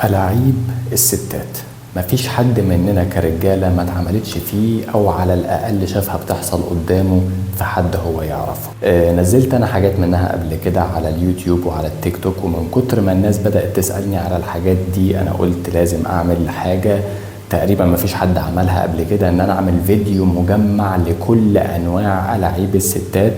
ألاعيب الستات مفيش حد مننا كرجالة ما اتعملتش فيه أو على الأقل شافها بتحصل قدامه في حد هو يعرفه. نزلت أنا حاجات منها قبل كده على اليوتيوب وعلى التيك توك، ومن كتر ما الناس بدأت تسألني على الحاجات دي أنا قلت لازم أعمل حاجة تقريبا مفيش حد عملها قبل كده، إن أنا أعمل فيديو مجمع لكل أنواع ألاعيب الستات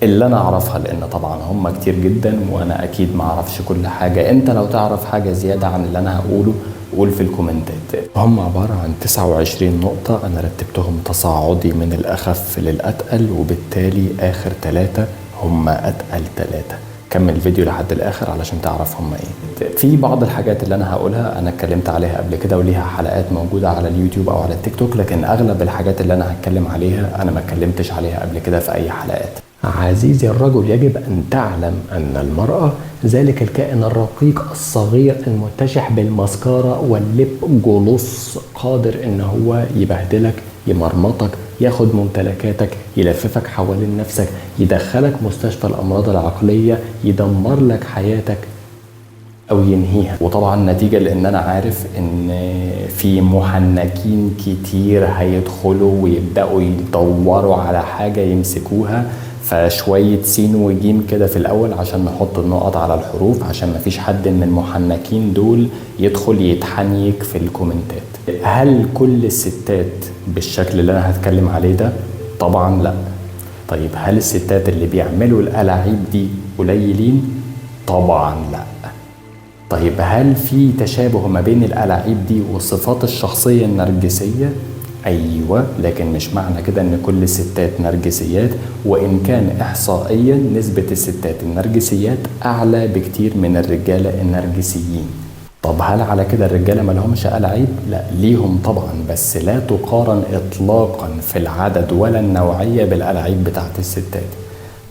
اللي انا اعرفها، لان طبعا هم كتير جدا وانا اكيد ما اعرفش كل حاجة. انت لو تعرف حاجة زيادة عن اللي انا هقوله قول في الكومنتات. هم عبارة عن 29 نقطة، انا رتبتهم تصاعدي من الاخف للاتقل، وبالتالي اخر 3 هم اتقل 3. كمل الفيديو لحد الاخر علشان تعرف هم ايه. في بعض الحاجات اللي انا هقولها انا اتكلمت عليها قبل كده وليها حلقات موجودة على اليوتيوب او على التيك توك، لكن اغلب الحاجات اللي انا هتكلم عليها انا ما اتكلمتش عليها قبل كده في اي حلقات. عزيزي الرجل، يجب أن تعلم أن المرأة ذلك الكائن الرقيق الصغير المتشح بالماسكارا وال lip gloss، قادر أن هو يبهدلك، يمرمطك، ياخد ممتلكاتك، يلففك حوالين نفسك، يدخلك مستشفى الأمراض العقلية، يدمر لك حياتك أو ينهيها. وطبعا نتيجة لأن أنا عارف إن في محنكين كتير هيدخلوا ويبدأوا يدوروا على حاجة يمسكوها، فشوية سين وجيم كده في الأول عشان نحط النقط على الحروف، عشان مفيش حد من المحنكين دول يدخل يتحنيك في الكومنتات. هل كل الستات بالشكل اللي أنا هتكلم عليه ده؟ طبعا لا. طيب هل الستات اللي بيعملوا الألاعيب دي قليلين؟ طبعا لا. طيب هل في تشابه ما بين الألاعيب دي وصفات الشخصية النرجسية؟ أيوة، لكن مش معنى كده إن كل الستات نرجسيات، وإن كان إحصائيا نسبة الستات النرجسيات أعلى بكتير من الرجالة النرجسيين. طب هل على كده الرجالة ما لهمش ألاعيب؟ لا، ليهم طبعا، بس لا تقارن إطلاقا في العدد ولا النوعية بالألاعيب بتاعت الستات.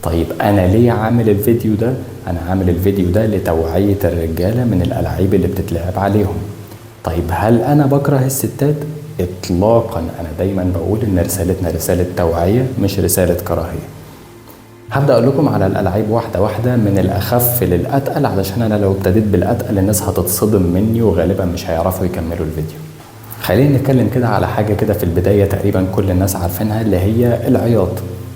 طيب أنا ليه عامل الفيديو ده؟ أنا عامل الفيديو ده لتوعية الرجالة من الألاعيب اللي بتتلعب عليهم. طيب هل أنا بكره الستات؟ إطلاقا. أنا دايما بقول إن رسالتنا رسالة توعية مش رسالة كراهية. هبدأ أقول لكم على الألاعيب واحدة واحدة من الأخف للأتقل، علشان أنا لو ابتديت بالأتقل الناس هتتصدم مني وغالبا مش هيعرفوا يكملوا الفيديو. خلينا نتكلم كده على حاجة كده في البداية تقريبا كل الناس عارفينها، اللي هي العياط.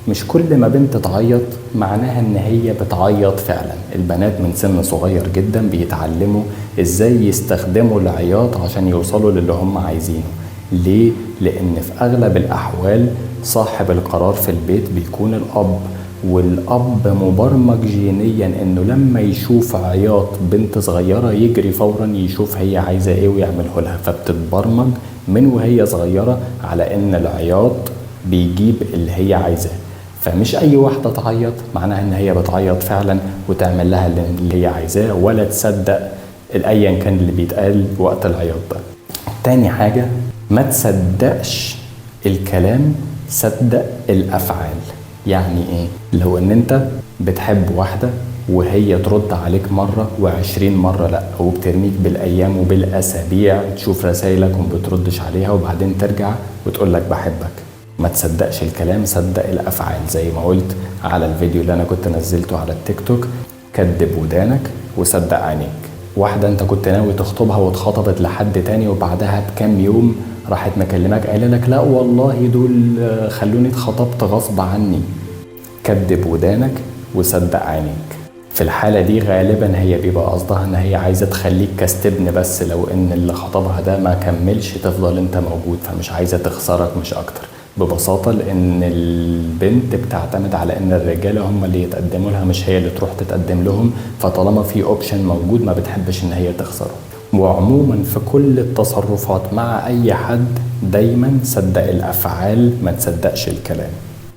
مش كل ما بنت تعيط معناها ان هي بتعيط فعلا. البنات من سن صغير جدا بيتعلموا ازاي يستخدموا العياط عشان يوصلوا للي هم عايزينه. ليه؟ لان في اغلب الاحوال صاحب القرار في البيت بيكون الاب، والاب مبرمج جينيا انه لما يشوف عياط بنت صغيرة يجري فورا يشوف هي عايزة ايه ويعمله لها. فبتتبرمج من وهي صغيرة على ان العياط بيجيب اللي هي عايزاه. فمش اي واحدة تعيط معناها ان هي بتعيط فعلا وتعمل لها اللي هي عايزاه، ولا تصدق ايا كان اللي بيتقال وقت العياط ده. تاني حاجة، ما تصدقش الكلام، صدق الافعال. يعني ايه؟ لو ان انت بتحب واحدة وهي ترد عليك مرة و20 مرة لا، وبترميك بالايام وبالاسابيع، تشوف رسايلك وما بتردش عليها، وبعدين ترجع وتقول لك بحبك، ما تصدقش الكلام، صدق الافعال. زي ما قلت على الفيديو اللي انا كنت نزلته على التيك توك، كدب ودانك وصدق عينيك. واحدة انت كنت ناوي تخطبها واتخطبت لحد تاني، وبعدها بكام يوم راحت مكلمك قايله لك لا والله دول خلوني اتخطبت غصب عني. كدب ودانك وصدق عينيك. في الحالة دي غالبا هي بيبقى قصدها ان هي عايزة تخليك كاستبن، بس لو ان اللي خطبها ده ما كملش تفضل انت موجود، فمش عايزة تخسرك مش اكتر. ببساطة لان البنت بتعتمد على ان الرجالة هم اللي يتقدموا لها مش هي اللي تروح تتقدم لهم، فطالما في option موجود ما بتحبش ان هي تخسره. وعموما في كل التصرفات مع اي حد دايما صدق الافعال ما تصدقش الكلام.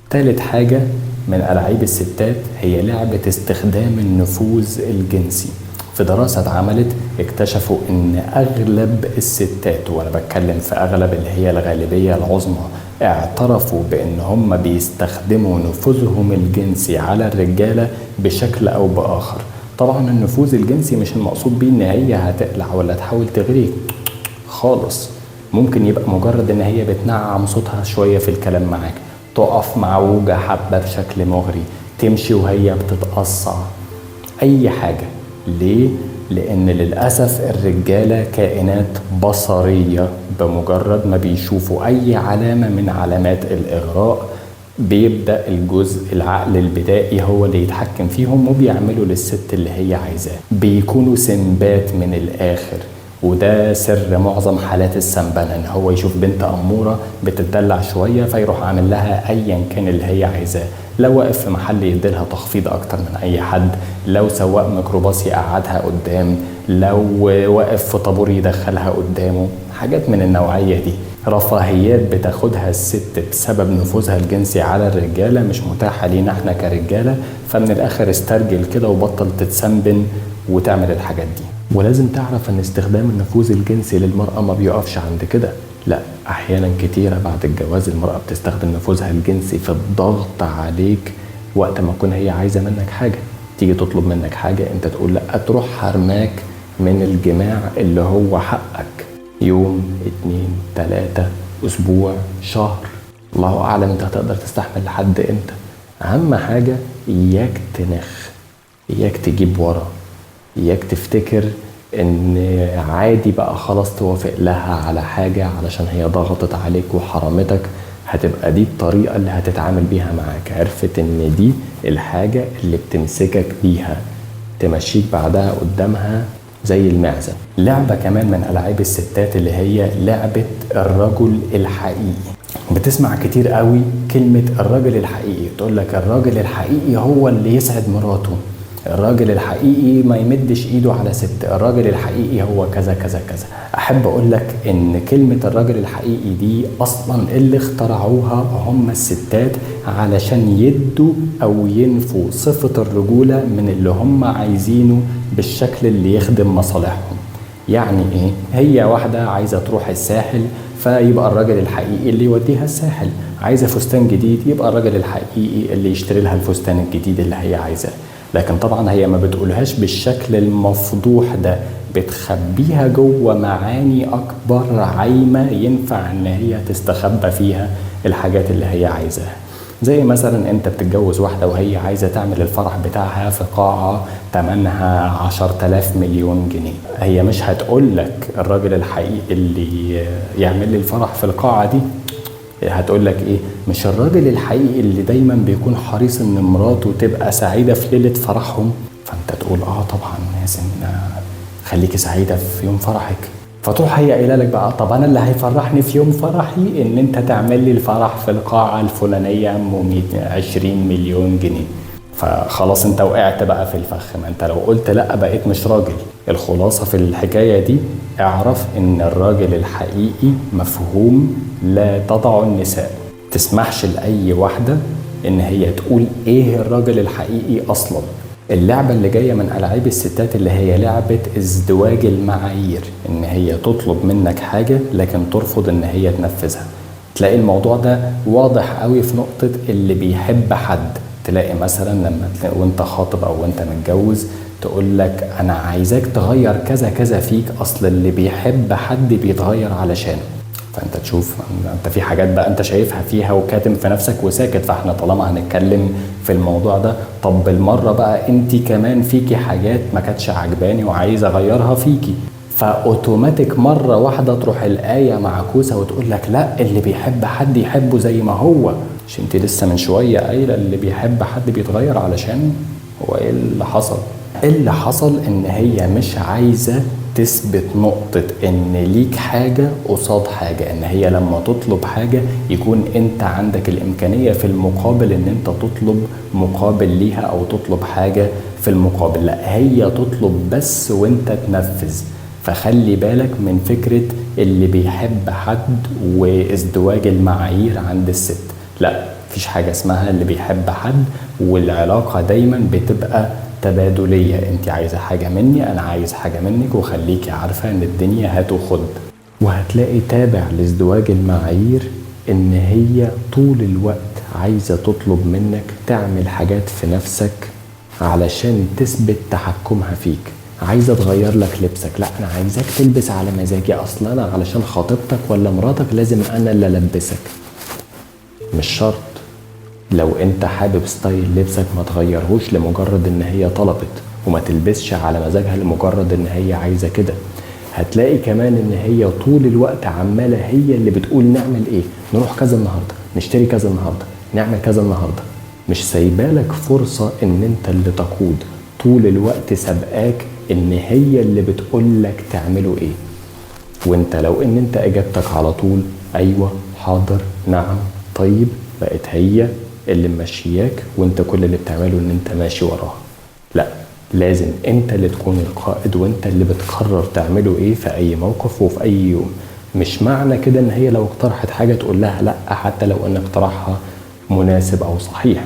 تالت حاجة من ألاعيب الستات هي لعبة استخدام النفوذ الجنسي. في دراسة اتعملت اكتشفوا ان اغلب الستات، وانا بتكلم في اغلب اللي هي الغالبية العظمى، اعترفوا بان هم بيستخدموا نفوذهم الجنسي على الرجالة بشكل او باخر. طبعا النفوذ الجنسي مش المقصود بيه ان هي هتقلع ولا تحاول تغريك خالص، ممكن يبقى مجرد ان هي بتنعم صوتها شوية في الكلام معاك، تقف معوجة حبة بشكل مغري، تمشي وهي بتتقصع، اي حاجة. ليه؟ لان للاسف الرجالة كائنات بصريه، بمجرد ما بيشوفوا اي علامة من علامات الاغراء بيبدا الجزء العقل البدائي هو اللي يتحكم فيهم، وبيعملوا للست اللي هي عايزاه، بيكونوا سمبات من الاخر. وده سر معظم حالات السمبنة، ان هو يشوف بنت اموره بتتدلع شوية فيروح عامل لها ايا كان اللي هي عايزاه. لو واقف في محل يديلها تخفيض اكتر من اي حد، لو سواق ميكروباص يقعدها قدام، لو واقف في طابور يدخلها قدامه، حاجات من النوعية دي. رفاهيات بتاخدها الست بسبب نفوذها الجنسي على الرجالة مش متاحة لينا احنا كرجاله. فمن الاخر استرجل كده وبطل تتسمبن وتعمل الحاجات دي. ولازم تعرف ان استخدام النفوذ الجنسي للمرأة ما بيقفش عند كده، لا، احيانا كتيرة بعد الجواز المرأة بتستخدم نفوذها الجنسي في الضغط عليك وقت ما تكون هي عايزة منك حاجة، تيجي تطلب منك حاجة انت تقول لا، تروح حرماك من الجماع اللي هو حقك، يوم، 2، 3، اسبوع، شهر، الله اعلم انت هتقدر تستحمل لحد امتى. اهم حاجة اياك تنخ، اياك تجيب ورا، اياك تفتكر ان عادي بقى خلاص توافق لها على حاجة علشان هي ضغطت عليك وحرمتك، هتبقى دي الطريقة اللي هتتعامل بيها معاك. عرفت ان دي الحاجة اللي بتمسكك بيها، تمشيك بعدها قدامها زي المعزة. لعبة كمان من ألعاب الستات اللي هي لعبة الرجل الحقيقي. بتسمع كتير قوي كلمة الرجل الحقيقي، تقول لك الراجل الحقيقي هو اللي يسعد مراته، الراجل الحقيقي ما يمدش ايده على ست، الراجل الحقيقي هو كذا كذا كذا. احب اقول لك ان كلمة الراجل الحقيقي دي اصلا اللي اخترعوها هم الستات علشان يدوا او ينفوا صفة الرجولة من اللي هم عايزينه بالشكل اللي يخدم مصالحهم. يعني ايه؟ هي واحدة عايزة تروح الساحل فيبقى الراجل الحقيقي اللي يوديها الساحل، عايزة فستان جديد يبقى الراجل الحقيقي اللي يشتري لها الفستان الجديد اللي هي عايزاه. لكن طبعا هي ما بتقولهاش بالشكل المفضوح ده، بتخبيها جوه معاني اكبر عايمة ينفع ان هي تستخبى فيها الحاجات اللي هي عايزاها. زي مثلا انت بتتجوز واحدة وهي عايزة تعمل الفرح بتاعها في قاعة تمنها 10,000 مليون جنيه، هي مش هتقولك الراجل الحقيقي اللي يعمل لي الفرح في القاعة دي، هتقولك ايه؟ مش الراجل الحقيقي اللي دايما بيكون حريص ان مراته تبقى سعيدة في ليلة فرحهم. فانت تقول اه طبعا لازم خليكي سعيدة في يوم فرحك. فتروح هي قايله لك بقى طب انا اللي هيفرحني في يوم فرحي ان انت تعمل لي الفرح في القاعة الفلانية 20 مليون جنيه. فخلاص انت وقعت بقى في الفخ، ما انت لو قلت لا بقيت مش راجل. الخلاصة في الحكاية دي، اعرف ان الراجل الحقيقي مفهوم لا تضع النساء، تسمحش لأي واحدة ان هي تقول ايه الراجل الحقيقي اصلا. اللعبة اللي جاية من ألعاب الستات اللي هي لعبة ازدواج المعايير، إن هي تطلب منك حاجة لكن ترفض إن هي تنفذها. تلاقي الموضوع ده واضح قوي في نقطة اللي بيحب حد. تلاقي مثلا لما وانت خاطب أو وانت متجوز تقول لك أنا عايزاك تغير كذا كذا فيك، أصل اللي بيحب حد بيتغير علشانه. فانت تشوف انت في حاجات بقى انت شايفها فيها وكاتم في نفسك وساكت، فاحنا طالما هنتكلم في الموضوع ده طب بالمرة بقى انت كمان فيكي حاجات ما كانتش عجباني وعايز اغيرها فيكي. فاوتوماتيك مرة واحدة تروح الايه معكوسة وتقول لك لا، اللي بيحب حد يحبه زي ما هو. مش انت لسه من شوية قايله اللي بيحب حد بيتغير علشان هو؟ ايه اللي حصل؟ اللي حصل ان هي مش عايزه تثبت نقطة ان ليك حاجة قصاد حاجة، ان هي لما تطلب حاجة يكون انت عندك الامكانية في المقابل ان انت تطلب مقابل ليها او تطلب حاجة في المقابل. لا، هي تطلب بس وانت تنفذ. فخلي بالك من فكرة اللي بيحب حد وازدواج المعايير عند الست. لا، مفيش حاجة اسمها اللي بيحب حد، والعلاقة دايما بتبقى تبادلية، انت عايزة حاجة مني انا عايز حاجة منك، وخليكي عارفة ان الدنيا هات وخد. وهتلاقي تابع لازدواج المعايير ان هي طول الوقت عايزة تطلب منك تعمل حاجات في نفسك علشان تثبت تحكمها فيك. عايزة تغير لك لبسك، لا انا عايزاك تلبس على مزاجي، اصلا انا علشان خطيبتك ولا مراتك لازم انا اللي البسك. مش شرط، لو انت حابب style لبسك ما تغيرهوش لمجرد ان هي طلبت. وما تلبسش على مزاجها لمجرد ان هي عايزه كده. هتلاقي كمان ان هي طول الوقت عماله هي اللي بتقول نعمل ايه، نروح كذا النهارده، نشتري كذا النهارده، نعمل كذا النهارده، مش سايبالك فرصة ان انت اللي تقود، طول الوقت سابقاك ان هي اللي بتقولك تعمله ايه. وانت لو ان انت اجابتك على طول ايوه حاضر نعم طيب، بقت هي اللي ماشياك وانت كل اللي بتعمله ان انت ماشي وراها. لا، لازم انت اللي تكون القائد وانت اللي بتقرر تعمله ايه في اي موقف وفي اي يوم. مش معنى كده ان هي لو اقترحت حاجة تقول لها لا، حتى لو ان اقتراحها مناسب او صحيح،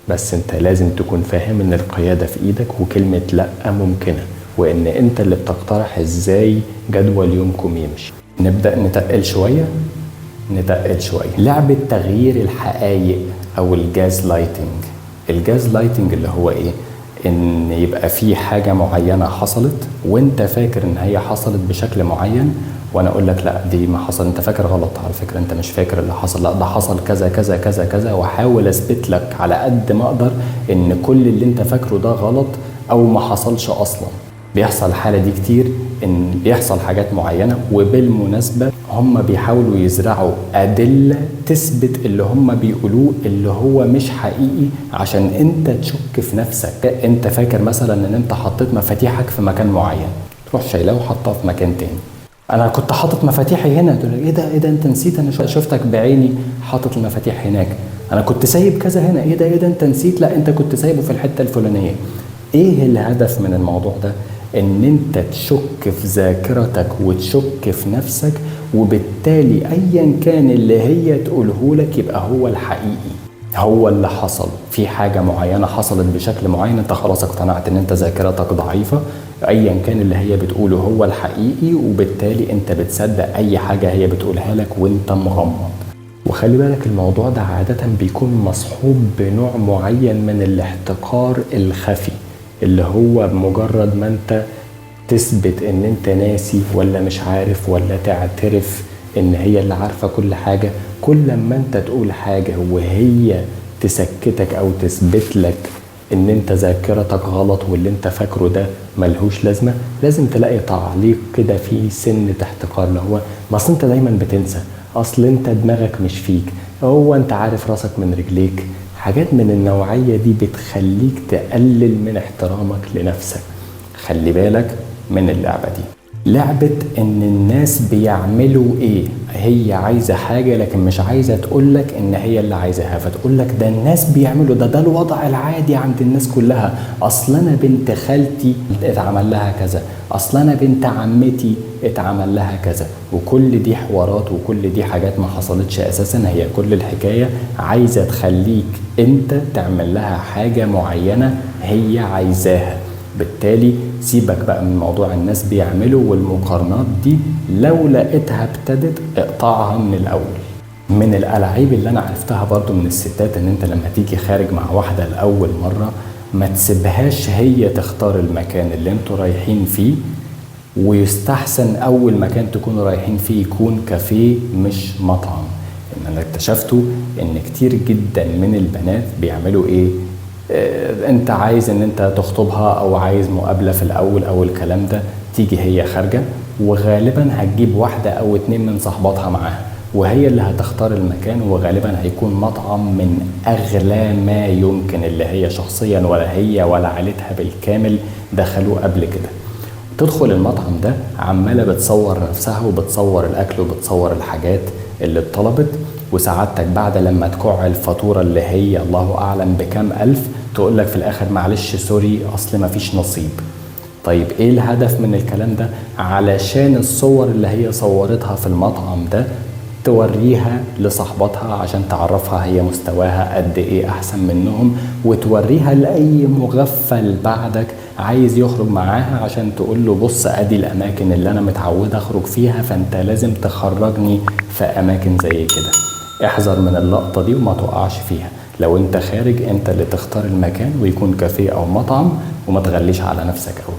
بس انت لازم تكون فاهم ان القيادة في ايدك وكلمة لا ممكنة، وان انت اللي بتقترح ازاي جدول يومكم يمشي. نبدأ نتقل شوية، نتقل شوية. لعبة تغيير الحقائق او ال gaslighting. ال gaslighting اللي هو ايه؟ ان يبقى في حاجة معينة حصلت وانت فاكر ان هي حصلت بشكل معين، وانا اقول لك لا دي ما حصل، انت فاكر غلط على فكرة، انت مش فاكر اللي حصل، لا ده حصل كذا كذا كذا كذا، واحاول اثبت لك على قد ما اقدر ان كل اللي انت فاكره ده غلط او ما حصلش اصلا. بيحصل الحالة دي كتير، ان بيحصل حاجات معينة وبالمناسبة هم بيحاولوا يزرعوا أدلة تثبت اللي هم بيقولوه اللي هو مش حقيقي عشان انت تشك في نفسك. انت فاكر مثلا ان انت حطيت مفاتيحك في مكان معين، تروح شايلاه وحطها في مكان تاني. انا كنت حاطط مفاتيحي هنا، تقول ايه ده ايه ده انت نسيت، انا شفتك بعيني حاطط المفاتيح هناك، انا كنت سايب كذا هنا، ايه ده ايه ده انت نسيت، لا انت كنت سايبه في الحتة الفلانية. ايه الهدف من الموضوع ده؟ ان انت تشك في ذاكرتك وتشك في نفسك، وبالتالي ايا كان اللي هي تقوله لك يبقى هو الحقيقي، هو اللي حصل. في حاجة معينة حصلت بشكل معين، انت خلاص اقتنعت ان انت ذاكرتك ضعيفة، ايا كان اللي هي بتقوله هو الحقيقي، وبالتالي انت بتصدق اي حاجة هي بتقولها لك وانت مغمض. وخلي بالك الموضوع ده عادة بيكون مصحوب بنوع معين من الاحتقار الخفي، اللي هو بمجرد ما انت تثبت ان انت ناسي ولا مش عارف ولا تعترف ان هي اللي عارفة كل حاجة، كل ما انت تقول حاجة وهي تسكتك او تثبت لك ان انت ذاكرتك غلط واللي انت فاكره ده ملهوش لازمة، لازم تلاقي تعليق كده فيه سنة احتقار، اللي هو ما اصل انت دايما بتنسى، اصل انت دماغك مش فيك، هو انت عارف راسك من رجليك. حاجات من النوعية دي بتخليك تقلل من احترامك لنفسك. خلي بالك من اللعبة دي، لعبة ان الناس بيعملوا ايه، هي عايزة حاجة لكن مش عايزة تقولك ان هي اللي عايزاها، فتقولك ده الناس بيعملوا ده، ده الوضع العادي عند الناس كلها، اصل انا بنت خالتي اتعمل لها كذا، اصل انا بنت عمتي اتعمل لها كذا، وكل دي حوارات وكل دي حاجات ما حصلتش اساسا. هي كل الحكاية عايزة تخليك انت تعمل لها حاجة معينة هي عايزاها. بالتالي سيبك بقى من موضوع الناس بيعملوا والمقارنات دي، لو لقيتها ابتدت اقطعها من الاول. من الألعاب اللي انا عرفتها برضو من الستات، ان انت لما تيجي خارج مع واحدة لأول مرة ما تسيبهاش هي تختار المكان اللي انتوا رايحين فيه، ويستحسن اول مكان تكونوا رايحين فيه يكون كافيه مش مطعم. ان انا اكتشفته ان كتير جدا من البنات بيعملوا ايه، انت عايز ان انت تخطبها او عايز مقابلة في الاول او الكلام ده، تيجي هي خارجة وغالبا هتجيب واحدة او اتنين من صاحباتها معاها، وهي اللي هتختار المكان، وغالبا هيكون مطعم من اغلى ما يمكن اللي هي شخصيا ولا هي ولا عيلتها بالكامل دخلوه قبل كده. تدخل المطعم ده عمالة بتصور نفسها وبتصور الاكل وبتصور الحاجات اللي اتطلبت، وسعادتك بعد لما تكع الفاتورة اللي هي الله أعلم بكام ألف تقول لك في الآخر معلش سوري أصل مفيش نصيب. طيب إيه الهدف من الكلام ده؟ علشان الصور اللي هي صورتها في المطعم ده توريها لصاحبتها عشان تعرفها هي مستواها قد إيه أحسن منهم، وتوريها لأي مغفل بعدك عايز يخرج معاها عشان تقول له بص أدي الأماكن اللي أنا متعودة أخرج فيها، فأنت لازم تخرجني في أماكن زي كده. احذر من اللقطة دي وما تقعش فيها. لو انت خارج انت اللي تختار المكان ويكون كافيه او مطعم، وما تغليش على نفسك قوي.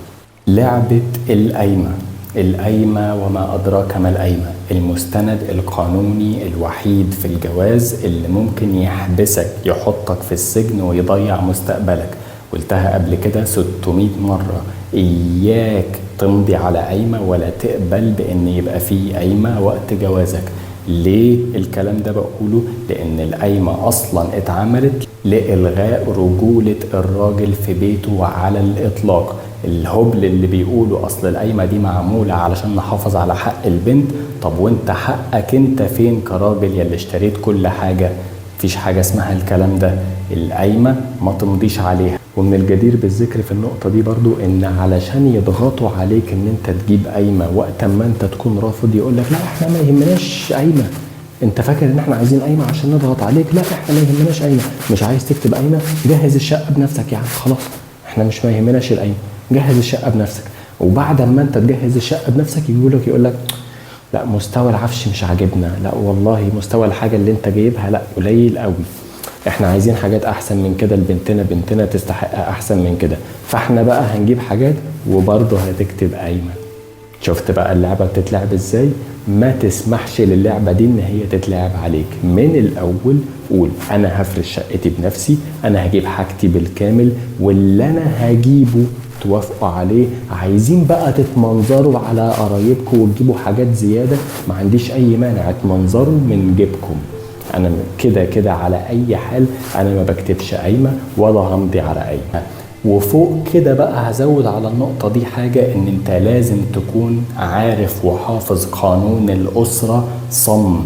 لعبة القايمة، القايمة وما أدراك ما القايمة، المستند القانوني الوحيد في الجواز اللي ممكن يحبسك، يحطك في السجن ويضيع مستقبلك، قلتها قبل كده 600 مرة، إياك تمضي على قايمة ولا تقبل بإن يبقى فيه قايمة وقت جوازك. ليه الكلام ده بقوله؟ لأن القايمة أصلا اتعملت لإلغاء رجولة الراجل في بيته على الإطلاق. الهبل اللي بيقولوا أصل القايمة دي معمولة علشان نحافظ على حق البنت، طب وانت حقك انت فين كراجل يا اللي اشتريت كل حاجة؟ مفيش حاجة اسمها الكلام ده، القايمة ما تمضيش عليها. ومن الجدير بالذكر في النقطة دي برضو ان علشان يضغطوا عليك ان انت تجيب قايمة وقت ما انت تكون رافض، يقولك لا احنا ما يهمناش قايمة، انت فاكر ان احنا عايزين قايمة عشان نضغط عليك؟ لا احنا ما يهمناش قايمة. مش عايز تكتب قايمة؟ جهز الشقة بنفسك يا عم، خلاص احنا مش ما يهمناش القايمة، جهز الشقة بنفسك. وبعد ما انت تجهز الشقة بنفسك يقولك لا مستوى العفش مش عاجبنا، لا والله مستوى الحاجة اللي انت جايبها لا قليل قوي، احنا عايزين حاجات احسن من كده، لبنتنا، بنتنا تستحق احسن من كده، فاحنا بقى هنجيب حاجات وبرضه هتكتب قايمة. شفت بقى اللعبة بتتلعب ازاي؟ ما تسمحش للعبة دي ان هي تتلعب عليك من الاول. قول انا هفرش شقتي بنفسي، انا هجيب حاجتي بالكامل، واللي انا هجيبه توافقوا عليه. عايزين بقى تتمنظروا على قرايبكم وتجيبوا حاجات زيادة، ما عنديش اي مانع، اتمنظروا من جيبكم. انا كده كده على اي حال انا ما بكتبش قايمة ولا همضي على قايمة. وفوق كده بقى هزود على النقطة دي حاجة، ان انت لازم تكون عارف وحافظ قانون الأسرة صم.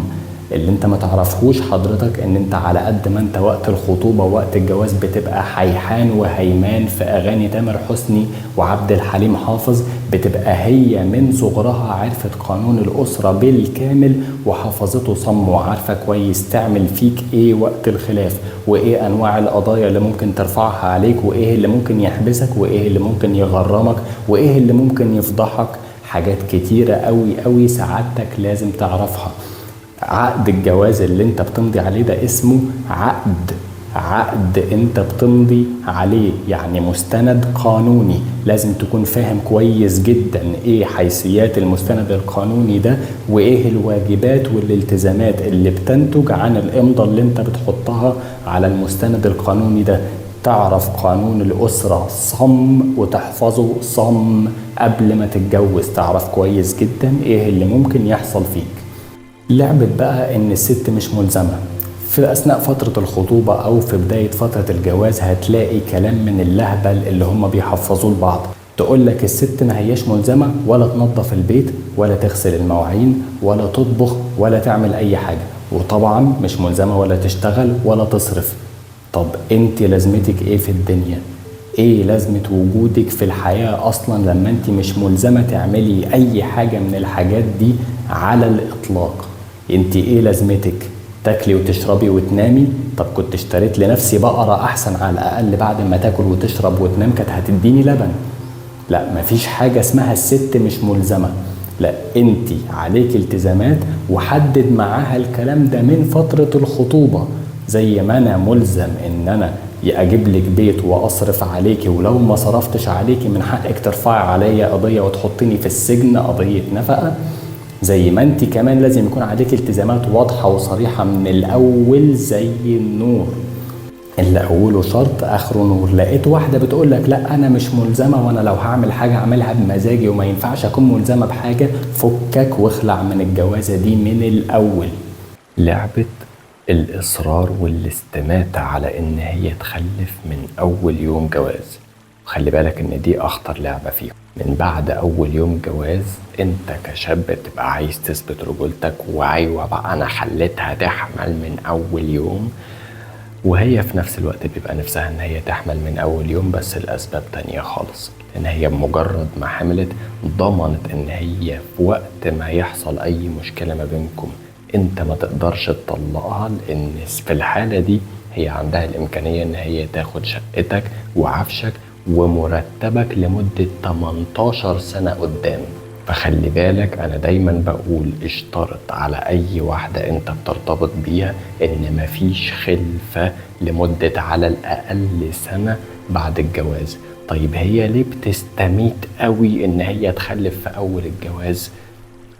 اللي انت ما تعرفهوش حضرتك ان انت على قد ما انت وقت الخطوبة ووقت الجواز بتبقى حيحان وهيمان في اغاني تامر حسني وعبد الحليم حافظ، بتبقى هي من صغرها عرفت قانون الأسرة بالكامل وحافظته صم، وعارفة كويس تعمل فيك ايه وقت الخلاف، وايه انواع القضايا اللي ممكن ترفعها عليك، وايه اللي ممكن يحبسك، وايه اللي ممكن يغرمك، وايه اللي ممكن يفضحك. حاجات كتيرة قوي قوي سعادتك لازم تعرفها. عقد الجواز اللي انت بتمضي عليه ده اسمه عقد، عقد انت بتمضي عليه، يعني مستند قانوني، لازم تكون فاهم كويس جدا ايه حيثيات المستند القانوني ده، وايه الواجبات والالتزامات اللي بتنتج عن الامضة اللي انت بتحطها على المستند القانوني ده. تعرف قانون الأسرة صم وتحفظه صم قبل ما تتجوز، تعرف كويس جدا ايه اللي ممكن يحصل فيك. لعبة بقى ان الست مش ملزمة في أثناء فترة الخطوبة أو في بداية فترة الجواز، هتلاقي كلام من اللهبل اللي هم بيحفظوه لبعض. تقول لك الست ما هياش ملزمة ولا تنظف البيت ولا تغسل المواعين ولا تطبخ ولا تعمل أي حاجة، وطبعا مش ملزمة ولا تشتغل ولا تصرف. طب انت لازمتك ايه في الدنيا؟ ايه لازمة وجودك في الحياة اصلا لما انت مش ملزمة تعملي اي حاجة من الحاجات دي على الاطلاق؟ انت ايه لازمتك؟ تاكلي وتشربي وتنامي؟ طب كنت اشتريت لنفسي بقرة احسن، على الاقل بعد ما تاكل وتشرب وتنام كانت هتديني لبن. لا، مفيش حاجة اسمها الست مش ملزمة، لا انت عليك التزامات، وحدد معاها الكلام ده من فترة الخطوبة. زي ما انا ملزم ان انا اجيب لك بيت واصرف عليكي، ولو ما صرفتش عليكي من حقك ترفعي عليا قضية وتحطيني في السجن قضية نفقة، زي ما انت كمان لازم يكون عليك التزامات واضحة وصريحة من الاول زي النور. اللي اوله شرط اخره نور. لقيت واحدة بتقول لك لا انا مش ملزمة، وانا لو هعمل حاجة اعملها بمزاجي وما ينفعش اكون ملزمة بحاجة، فكك واخلع من الجوازة دي من الاول. لعبة الإصرار والاستماتة على إن هي تخلف من أول يوم جواز، خلي بالك إن دي أخطر لعبة فيهم. من بعد أول يوم جواز أنت كشاب بتبقى عايز تثبت رجولتك، وأيوة بقى أنا خليتها تحمل من أول يوم، وهي في نفس الوقت بيبقى نفسها إن هي تحمل من أول يوم، بس الأسباب تانية خالص. لأن هي بمجرد ما حملت ضمنت إن هي في وقت ما يحصل أي مشكلة ما بينكم انت ما تقدرش تطلقها، لان في الحالة دي هي عندها الامكانية ان هي تاخد شقتك وعفشك ومرتبك لمدة 18 سنة قدام. فخلي بالك، انا دايما بقول اشترط على اي واحدة انت بترتبط بيها ان مفيش خلفة لمدة على الاقل سنة بعد الجواز. طيب هي ليه بتستميت قوي ان هي تخلف في اول الجواز؟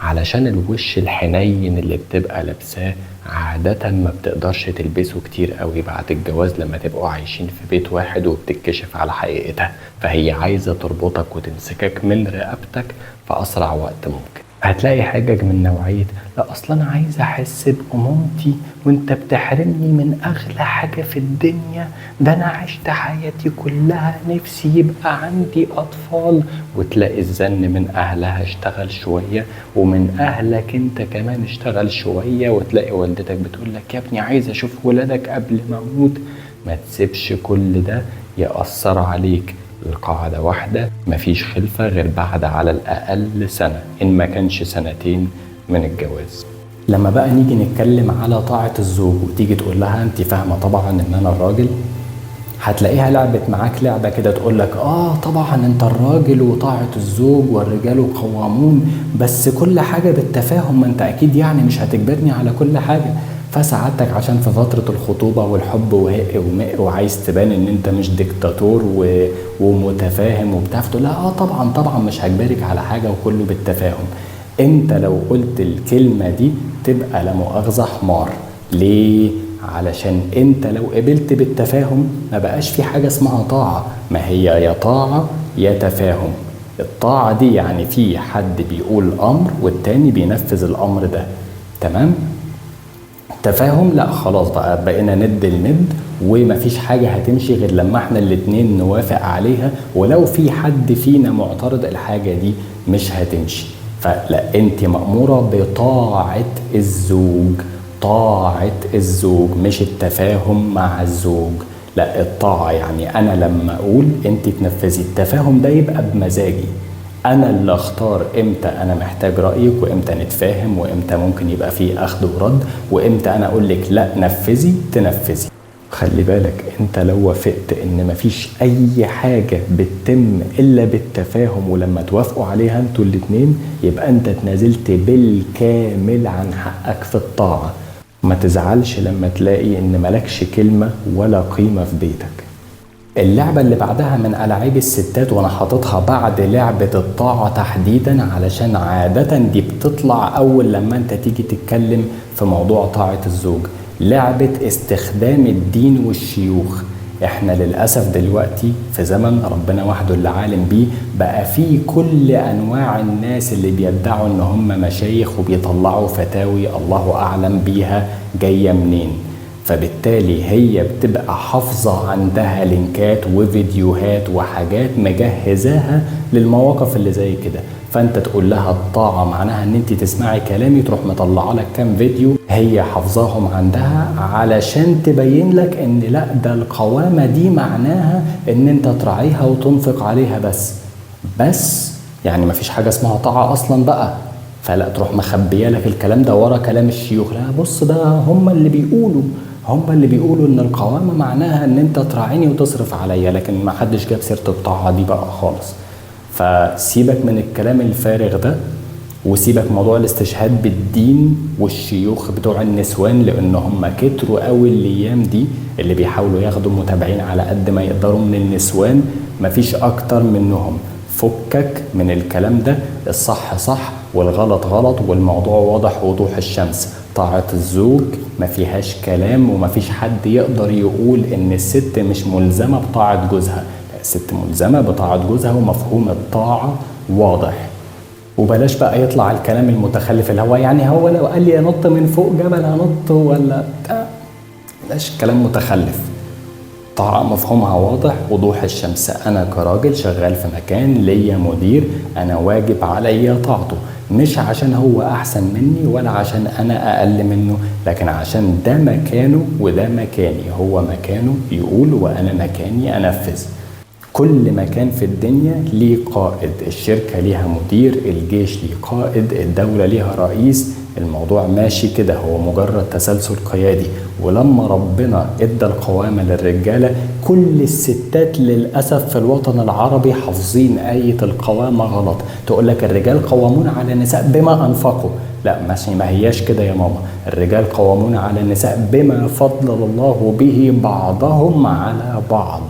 علشان الوش الحنين اللي بتبقى لابساه عادة ما بتقدرش تلبسه كتير قوي بعد الجواز لما تبقوا عايشين في بيت واحد وبتتكشف على حقيقتها، فهي عايزة تربطك وتمسكك من رقبتك في أسرع وقت ممكن. هتلاقي حجج من نوعية لا أصلا أنا عايزة أحس بأمومتي وأنت بتحرمني من أغلى حاجة في الدنيا، ده أنا عشت حياتي كلها نفسي يبقى عندي أطفال. وتلاقي الزن من أهلها اشتغل شوية ومن أهلك أنت كمان اشتغل شوية، وتلاقي والدتك بتقول لك يا ابني عايز أشوف ولادك قبل ما أموت. ما تسيبش كل ده يأثر عليك. القاعدة واحدة، مفيش خلفة غير بعد على الأقل سنة إن ما كانش سنتين من الجواز. لما بقى نيجي نتكلم على طاعة الزوج وتيجي تقول لها أنت فاهمة طبعا إن أنا الراجل، هتلاقيها لعبت معاك لعبة كده تقول لك طبعا أنت الراجل وطاعة الزوج والرجال قوامون، بس كل حاجة بالتفاهم، ما أنت أكيد يعني مش هتجبرني على كل حاجة. فسعادتك عشان في فترة الخطوبة والحب وهق ومق وعايز تبان ان انت مش ديكتاتور ومتفاهم وبتاع، فتقول لها طبعا طبعا مش هجبرك على حاجة وكله بالتفاهم. انت لو قلت الكلمة دي تبقى لا مؤاخذة حمار. ليه؟ علشان انت لو قبلت بالتفاهم ما بقاش في حاجة اسمها طاعة، ما هي يا طاعة يا تفاهم. الطاعة دي يعني في حد بيقول امر والتاني بينفذ الامر ده، تمام؟ تفاهم لا خلاص بقى بقينا ند لند ومفيش حاجة هتمشي غير لما احنا الاتنين نوافق عليها، ولو في حد فينا معترض الحاجة دي مش هتمشي. فلا، انت مأمورة بطاعة الزوج، طاعة الزوج مش التفاهم مع الزوج. لا، الطاعة يعني انا لما اقول انت تنفذي، التفاهم ده يبقى بمزاجي، انا اللي اختار امتى انا محتاج رايك وامتى نتفاهم وامتى ممكن يبقى فيه اخذ ورد وامتى انا اقول لك لا نفذي تنفذي. خلي بالك انت لو وافقت ان مفيش اي حاجة بتتم الا بالتفاهم ولما توافقوا عليها انتوا الاتنين، يبقى انت اتنازلت بالكامل عن حقك في الطاعة. ما تزعلش لما تلاقي ان ملكش كلمة ولا قيمة في بيتك. اللعبة اللي بعدها من ألعاب الستات، وأنا حاططها بعد لعبة الطاعة تحديدا علشان عادة دي بتطلع أول لما أنت تيجي تتكلم في موضوع طاعة الزوج، لعبة استخدام الدين والشيوخ. احنا للأسف دلوقتي في زمن ربنا وحده اللي عالم بيه، بقى فيه كل أنواع الناس اللي بيدعوا إن هم مشايخ وبيطلعوا فتاوي الله أعلم بيها جاية منين، فبالتالي هي بتبقى حافظة عندها لينكات وفيديوهات وحاجات مجهزاها للمواقف اللي زي كده. فانت تقول لها الطاعة معناها ان انت تسمعي كلامي، تروح مطلعة لك كام فيديو هي حافظاهم عندها علشان تبين لك ان لا، ده القوامة دي معناها ان انت تراعيها وتنفق عليها بس يعني مفيش حاجة اسمها طاعة اصلا بقى. فلا تروح مخبية لك الكلام ده ورا كلام الشيوخ، لا بص ده هم اللي بيقولوا، هم اللي بيقولوا ان القوامة معناها ان انت تراعيني وتصرف عليا، لكن ما حدش جاب سيرة الطاعة دي بقى خالص. فسيبك من الكلام الفارغ ده وسيبك موضوع الاستشهاد بالدين والشيوخ بتوع النسوان، لان هم كتروا قوي الايام دي اللي بيحاولوا ياخدوا متابعين على قد ما يقدروا من النسوان، مفيش اكتر منهم. فكك من الكلام ده، الصح صح والغلط غلط، والموضوع واضح وضوح الشمس. طاعة الزوج ما فيهاش كلام، وما فيش حد يقدر يقول ان الست مش ملزمة بطاعة جوزها، لا الست ملزمة بطاعة جوزها ومفهوم الطاعة واضح. وبلاش بقى يطلع الكلام المتخلف اللي هو يعني هو لو قال لي انط من فوق جبل هنط ولا بتاع، بلاش كلام متخلف. طاعة مفهومها واضح وضوح الشمس. أنا كراجل شغال في مكان ليا مدير، أنا واجب عليا طاعته، مش عشان هو أحسن مني ولا عشان أنا أقل منه، لكن عشان ده مكانه وده مكاني، هو مكانه يقول وأنا مكاني أنفذ. كل مكان في الدنيا ليه قائد، الشركة ليها مدير، الجيش ليه قائد، الدولة ليها رئيس، الموضوع ماشي كده، هو مجرد تسلسل قيادي. ولما ربنا ادى القوامة للرجالة، كل الستات للأسف في الوطن العربي حافظين آية القوامة غلط، تقول لك الرجال قوامون على النساء بما أنفقوا. لا ماشي، ما هياش كده يا ماما، الرجال قوامون على النساء بما فضل الله به بعضهم على بعض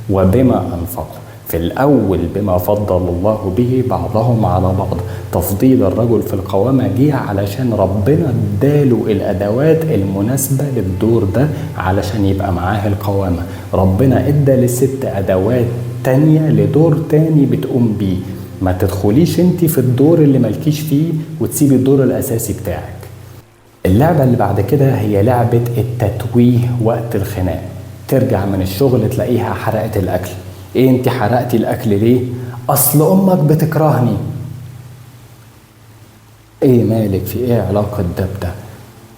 وبما أنفقوا. في الأول بما فضل الله به بعضهم على بعض. تفضيل الرجل في القوامة جه علشان ربنا اداله الأدوات المناسبة للدور ده علشان يبقى معاه القوامة. ربنا ادى للست أدوات تانية لدور تاني بتقوم بيه. ما تدخليش انت في الدور اللي مالكيش فيه وتسيبي الدور الأساسي بتاعك. اللعبة اللي بعد كده هي لعبة التتويه وقت الخناق. ترجع من الشغل تلاقيها حرقت الأكل. ايه انت حرقتي الاكل ليه؟ اصل امك بتكرهني. ايه مالك؟ في ايه علاقة ده بده؟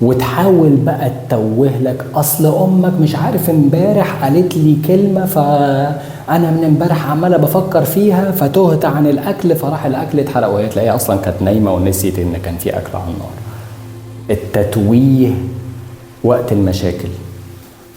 وتحاول بقى تتوه لك، اصل امك مش عارف امبارح قالت لي كلمة فانا من امبارح عمالة بفكر فيها فتهت عن الاكل فراح الاكل اتحرق، وهي تلاقيها اصلا كانت نايمة ونسيت ان كان في اكل على النار. التتويه وقت المشاكل.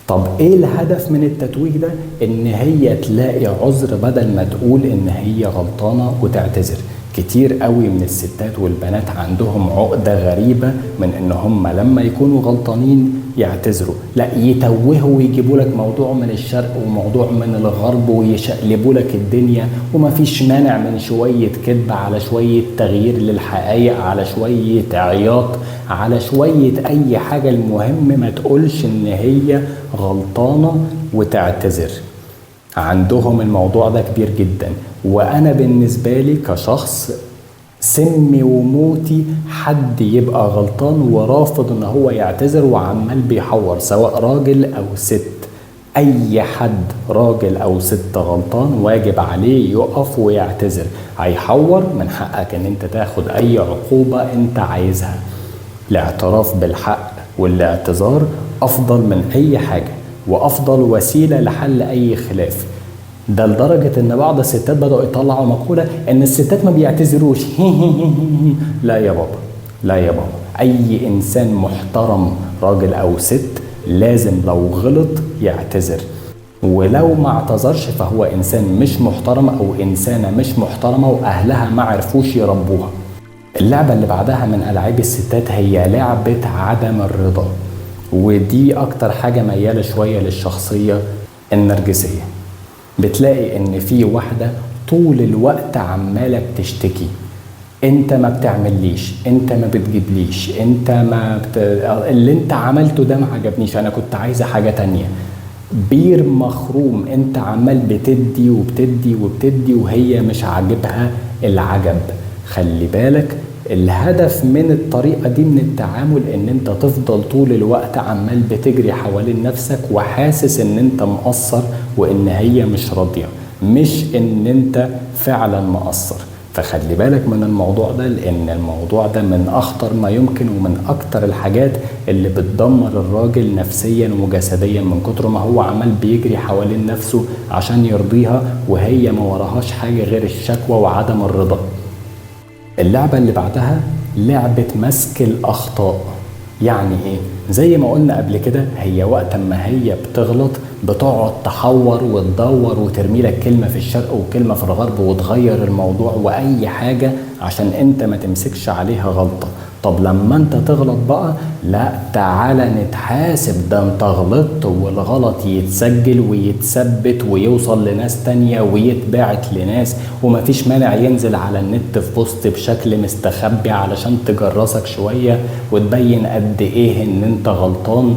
طب ايه الهدف من التتويه ده؟ ان هي تلاقي عذر بدل ما تقول ان هي غلطانة وتعتذر. كتير قوي من الستات والبنات عندهم عقدة غريبة من ان هم لما يكونوا غلطانين يعتذروا، لا يتوهوا ويجيبوا لك موضوع من الشرق وموضوع من الغرب ويشقلبوا لك الدنيا، ومفيش مانع من شوية كذب على شوية تغيير للحقائق على شوية عياط على شوية اي حاجة، المهم ما تقولش ان هي غلطانة وتعتذر. عندهم الموضوع ده كبير جدا. وانا بالنسبة لي كشخص سمي وموتي حد يبقى غلطان ورافض ان هو يعتذر وعمال بيحور، سواء راجل او ست. اي حد راجل او ست غلطان واجب عليه يقف ويعتذر. هيحور من حقك ان انت تاخد اي عقوبة انت عايزها. الاعتراف بالحق والاعتذار افضل من اي حاجة وافضل وسيلة لحل اي خلاف. ده لدرجة ان بعض الستات بدأوا يطلعوا مقولة ان الستات ما بيعتذروش. لا يا بابا، لا يا بابا، اي انسان محترم راجل او ست لازم لو غلط يعتذر، ولو ما اعتذرش فهو انسان مش محترم او انسانة مش محترمة واهلها ما عرفوش يربوها. اللعبة اللي بعدها من ألعاب الستات هي لعبة عدم الرضا، ودي أكتر حاجة ميالة شوية للشخصية النرجسية. بتلاقي إن في واحدة طول الوقت عمالة بتشتكي، أنت ما بتعمليش، أنت ما بتجيبليش، أنت ما اللي أنت عملته ده ما عجبنيش، أنا كنت عايزة حاجة تانية. بير مخروم، أنت عمال بتدي وبتدي وبتدي وهي مش عاجبها العجب. خلي بالك، الهدف من الطريقة دي من التعامل ان انت تفضل طول الوقت عمال بتجري حوالين نفسك وحاسس ان انت مقصر وان هي مش راضية، مش ان انت فعلا مقصر. فخلي بالك من الموضوع ده، لان الموضوع ده من اخطر ما يمكن ومن اكتر الحاجات اللي بتدمر الراجل نفسيا وجسديا من كتر ما هو عمال بيجري حوالين نفسه عشان يرضيها وهي ما وراهاش حاجة غير الشكوى وعدم الرضا. اللعبة اللي بعدها لعبة مسك الأخطاء. يعني إيه؟ زي ما قلنا قبل كده، هي وقت ما هي بتغلط بتقعد تحور وتدور وترمي لك كلمة في الشرق وكلمة في الغرب وتغير الموضوع وأي حاجة عشان أنت ما تمسكش عليها غلطة. طب لما أنت تغلط بقى، لا تعالى نتحاسب، ده أنت غلطت، والغلط يتسجل ويتثبت ويوصل لناس تانية ويتبعت لناس، ومفيش مانع ينزل على النت في بوست بشكل مستخبي علشان تجرسك شوية وتبين قد إيه إن أنت غلطان.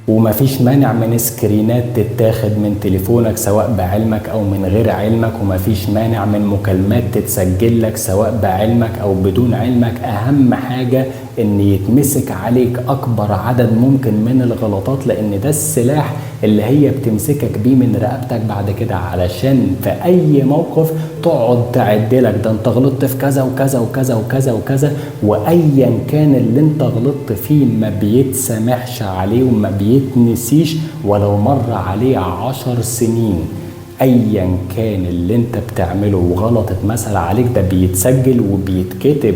ومفيش مانع من سكرينات تتاخد من تليفونك سواء بعلمك او من غير علمك، ومفيش مانع من مكالمات تتسجل لك سواء بعلمك او بدون علمك. اهم حاجة ان يتمسك عليك اكبر عدد ممكن من الغلطات، لان ده السلاح اللي هي بتمسكك بيه من رقبتك بعد كده، علشان في اي موقف تقعد تعدلك، ده انت غلطت في كذا وكذا وكذا وكذا وكذا، وايا كان اللي انت غلطت فيه ما بيتسامحش عليه وما بيتنسيش ولو مر عليه 10 سنين. ايا كان اللي انت بتعمله وغلط اتمثل عليك، ده بيتسجل وبيتكتب،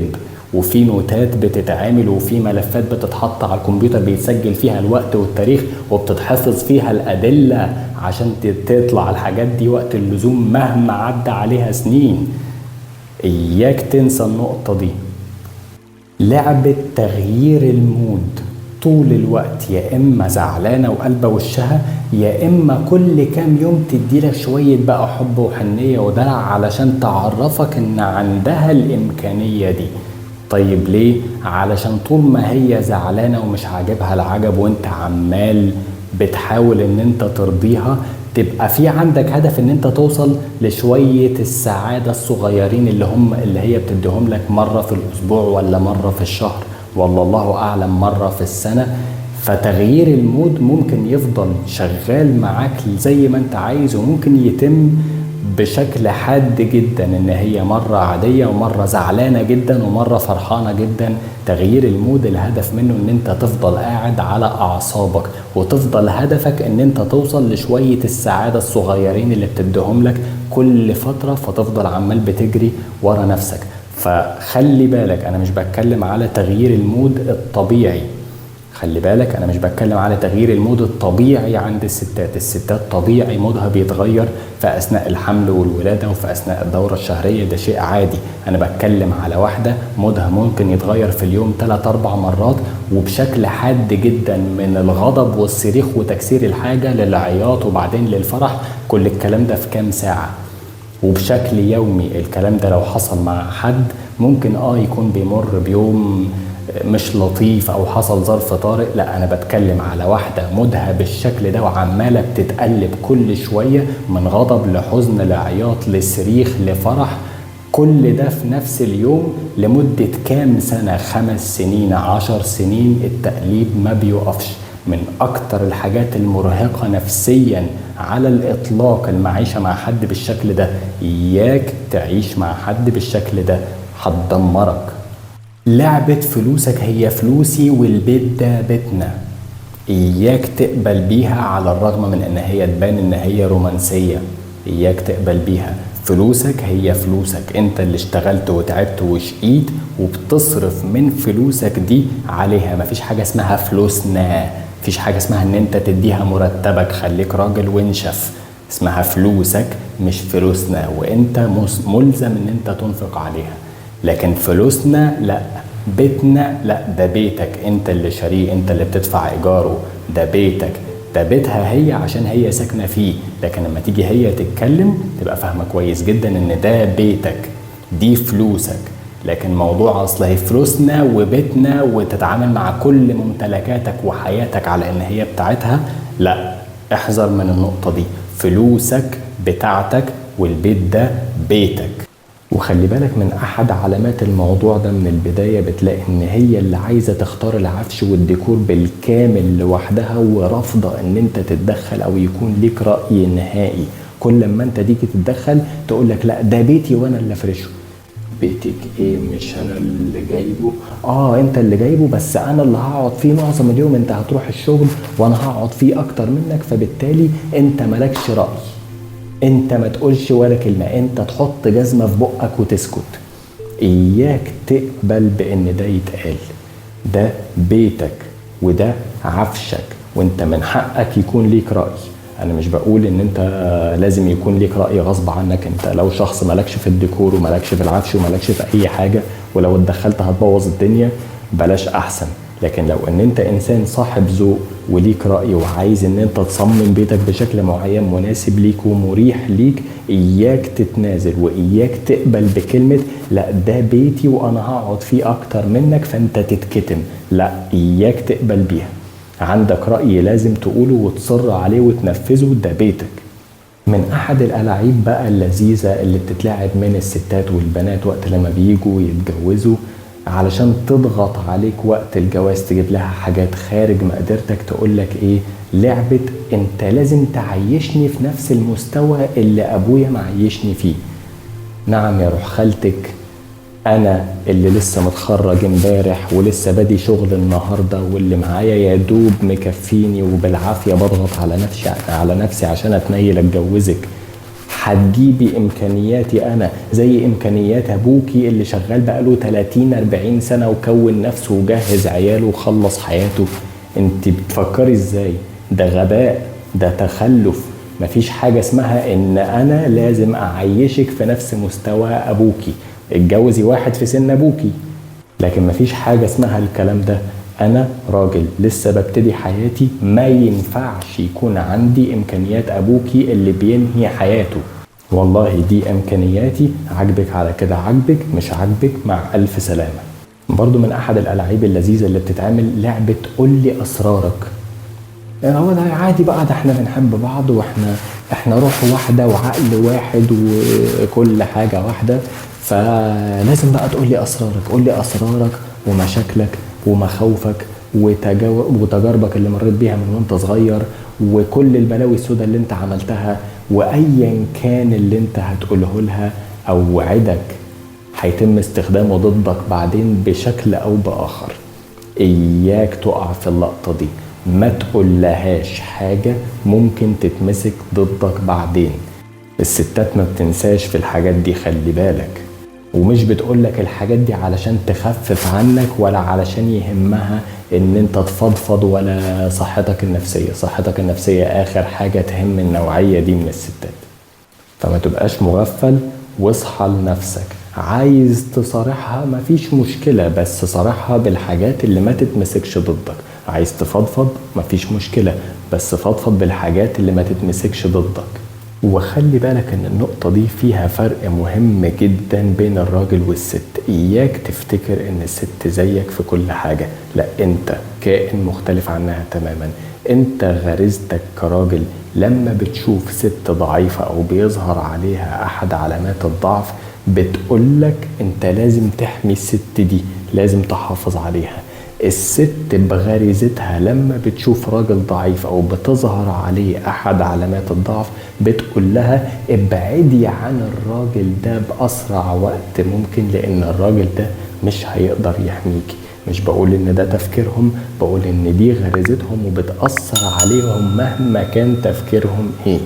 وفي نوتات بتتعمل، وفي ملفات بتتحط على الكمبيوتر بيتسجل فيها الوقت والتاريخ، وبتتحفظ فيها الأدلة عشان تطلع الحاجات دي وقت اللزوم مهما عدى عليها سنين. إياك تنسى النقطة دي. لعبة تغيير ال mood. طول الوقت يا اما زعلانة وقلبه وشها، يا اما كل كام يوم تديلك شوية بقى حب وحنيه ودلع علشان تعرفك ان عندها الامكانية دي. طيب ليه؟ علشان طول ما هي زعلانة ومش عاجبها العجب وانت عمال بتحاول ان انت ترضيها، تبقى في عندك هدف ان انت توصل لشوية السعادة الصغيرين اللي هي بتديهم لك مرة في الاسبوع ولا مرة في الشهر ولا الله اعلم مرة في السنة. فتغيير ال mood ممكن يفضل شغال معاك زي ما انت عايز، وممكن يتم بشكل حاد جدا ان هي مرة عادية ومرة زعلانة جدا ومرة فرحانة جدا. تغيير ال mood الهدف منه ان انت تفضل قاعد على اعصابك، وتفضل هدفك ان انت توصل لشوية السعادة الصغيرين اللي بتديهم لك كل فترة، فتفضل عمال بتجري ورا نفسك. فخلي بالك، انا مش بتكلم على تغيير ال mood الطبيعي، خلي بالك انا مش بتكلم على تغيير ال mood الطبيعي عند الستات. الستات طبيعي mood ها بيتغير في اثناء الحمل والولاده وفي اثناء الدورة الشهرية، ده شيء عادي. انا بتكلم على واحدة mood ها ممكن يتغير في اليوم 3-4 مرات وبشكل حاد جدا، من الغضب والصريخ وتكسير الحاجة للعياط وبعدين للفرح، كل الكلام ده في كام ساعة وبشكل يومي. الكلام ده لو حصل مع حد ممكن يكون بيمر بيوم مش لطيف او حصل ظرف طارئ، لا انا بتكلم على واحدة mood ها بالشكل ده وعماله بتتقلب كل شوية من غضب لحزن لعياط لصريخ لفرح، كل ده في نفس اليوم لمدة كام سنة، 5 سنين 10 سنين، التقليب ما بيقفش. من اكتر الحاجات المرهقه نفسيا على الاطلاق المعيشة مع حد بالشكل ده. اياك تعيش مع حد بالشكل ده، هتدمرك. لعبة فلوسك هي فلوسي والبيت ده بيتنا، إياك تقبل بيها على الرغم من إن هي تبان إن هي رومانسية. إياك تقبل بيها. فلوسك هي فلوسك، أنت اللي اشتغلت وتعبت وشقيت وبتصرف من فلوسك دي عليها. مفيش حاجة اسمها فلوسنا، مفيش حاجة اسمها إن أنت تديها مرتبك، خليك راجل وانشف. اسمها فلوسك مش فلوسنا، وأنت ملزم إن أنت تنفق عليها. لكن فلوسنا لا، بيتنا لا، ده بيتك انت اللي شاريه، انت اللي بتدفع ايجارة، ده بيتك، ده بيتها هي عشان هي ساكنة فيه. لكن لما تيجي هي تتكلم تبقى فاهمه كويس جدا ان ده بيتك، دي فلوسك. لكن موضوع اصل هي فلوسنا وبيتنا وتتعامل مع كل ممتلكاتك وحياتك على ان هي بتاعتها، لا، احذر من النقطة دي. فلوسك بتاعتك والبيت ده بيتك. وخلي بالك من احد علامات الموضوع ده من البداية، بتلاقي ان هي اللي عايزة تختار العفش والديكور بالكامل لوحدها، ورافضة ان انت تتدخل او يكون ليك رأي نهائي. كل ما انت تيجي تتدخل تقولك لا ده بيتي وانا اللي افرشه. بيتك ايه؟ مش انا اللي جايبه؟ انت اللي جايبه، بس انا اللي هقعد فيه معظم اليوم، انت هتروح الشغل وانا هقعد فيه اكتر منك، فبالتالي انت مالكش رأي، انت ما تقولش ولا كلمة، انت تحط جزمة في بقك وتسكت. اياك تقبل بان ده يتقال. ده بيتك وده عفشك، وانت من حقك يكون ليك رأي. انا مش بقول ان انت لازم يكون ليك رأي غصب عنك، انت لو شخص مالكش في الديكور ومالكش في العفش ومالكش في اي حاجة، ولو اتدخلت هتبوظ الدنيا، بلاش احسن. لكن لو ان انت انسان صاحب ذوق وليك رأي وعايز ان انت تصمم بيتك بشكل معين مناسب ليك ومريح ليك، اياك تتنازل واياك تقبل بكلمة لا ده بيتي وانا هقعد فيه اكتر منك فانت تتكتم، لا، اياك تقبل بيها. عندك رأي لازم تقوله وتصر عليه وتنفذه، ده بيتك. من احد الألاعيب بقى اللذيذة اللي بتتلعب من الستات والبنات وقت لما بيجوا يتجوزوا، علشان تضغط عليك وقت الجواز تجيب لها حاجات خارج مقدرتك، تقولك ايه؟ لعبة انت لازم تعيشني في نفس المستوى اللي ابويا معيشني فيه. نعم يا روح خالتك، انا اللي لسه متخرج امبارح ولسه بادي شغل النهارده، واللي معايا يا دوب مكفيني وبالعافيه بضغط على نفسي عشان اتنيل اتجوزك. هتجيبي امكانياتي انا زي امكانيات ابوكي اللي شغال بقاله 30-40 سنة وكون نفسه وجهز عياله وخلص حياته؟ انت بتفكري ازاي؟ ده غباء، ده تخلف. مفيش حاجة اسمها ان انا لازم اعيشك في نفس مستوى ابوكي. اتجوزي واحد في سن ابوكي، لكن مفيش حاجة اسمها الكلام ده. انا راجل لسه ببتدي حياتي، ما ينفعش يكون عندي امكانيات ابوكي اللي بينهي حياته. والله دي امكانياتي، عجبك على كده عجبك، مش عجبك مع الف سلامة. برضو من احد الالعاب اللذيذة اللي بتتعمل لعبة قول لي اسرارك. يعني هو ده عادي بقى، ده احنا بنحب بعض واحنا روح واحدة وعقل واحد وكل حاجة واحدة، فلازم بقى تقول لي اسرارك، قول لي اسرارك ومشاكلك ومخاوفك وتجاربك اللي مريت بيها من وانت صغير، وكل البلاوي السوداء اللي انت عملتها، وايا كان اللي انت هتقوله لها او وعدك هيتم استخدامه ضدك بعدين بشكل او باخر. اياك تقع في اللقطة دي، ما تقولهاش حاجة ممكن تتمسك ضدك بعدين. الستات ما بتنساش في الحاجات دي، خلي بالك، ومش بتقولك الحاجات دي علشان تخفف عنك ولا علشان يهمها ان انت تفضفض ولا صحتك النفسية. صحتك النفسية اخر حاجة تهم النوعية دي من الستات. فما تبقاش مغفل واصحى لنفسك. عايز تصارحها مفيش مشكلة، بس صارحها بالحاجات اللي ما تتمسكش ضدك. عايز تفضفض مفيش مشكلة، بس فضفض بالحاجات اللي ما تتمسكش ضدك. وخلي بالك ان النقطة دي فيها فرق مهم جدا بين الراجل والست. اياك تفتكر ان الست زيك في كل حاجة، لا، انت كائن مختلف عنها تماما. انت غريزتك كراجل لما بتشوف ست ضعيفة او بيظهر عليها احد علامات الضعف بتقولك انت لازم تحمي الست دي، لازم تحافظ عليها. الست بغريزتها لما بتشوف راجل ضعيف او بتظهر عليه احد علامات الضعف بتقول لها ابعدي عن الراجل ده باسرع وقت ممكن، لان الراجل ده مش هيقدر يحميكي. مش بقول ان ده تفكيرهم، بقول ان دي غريزتهم وبتأثر عليهم مهما كان تفكيرهم ايه.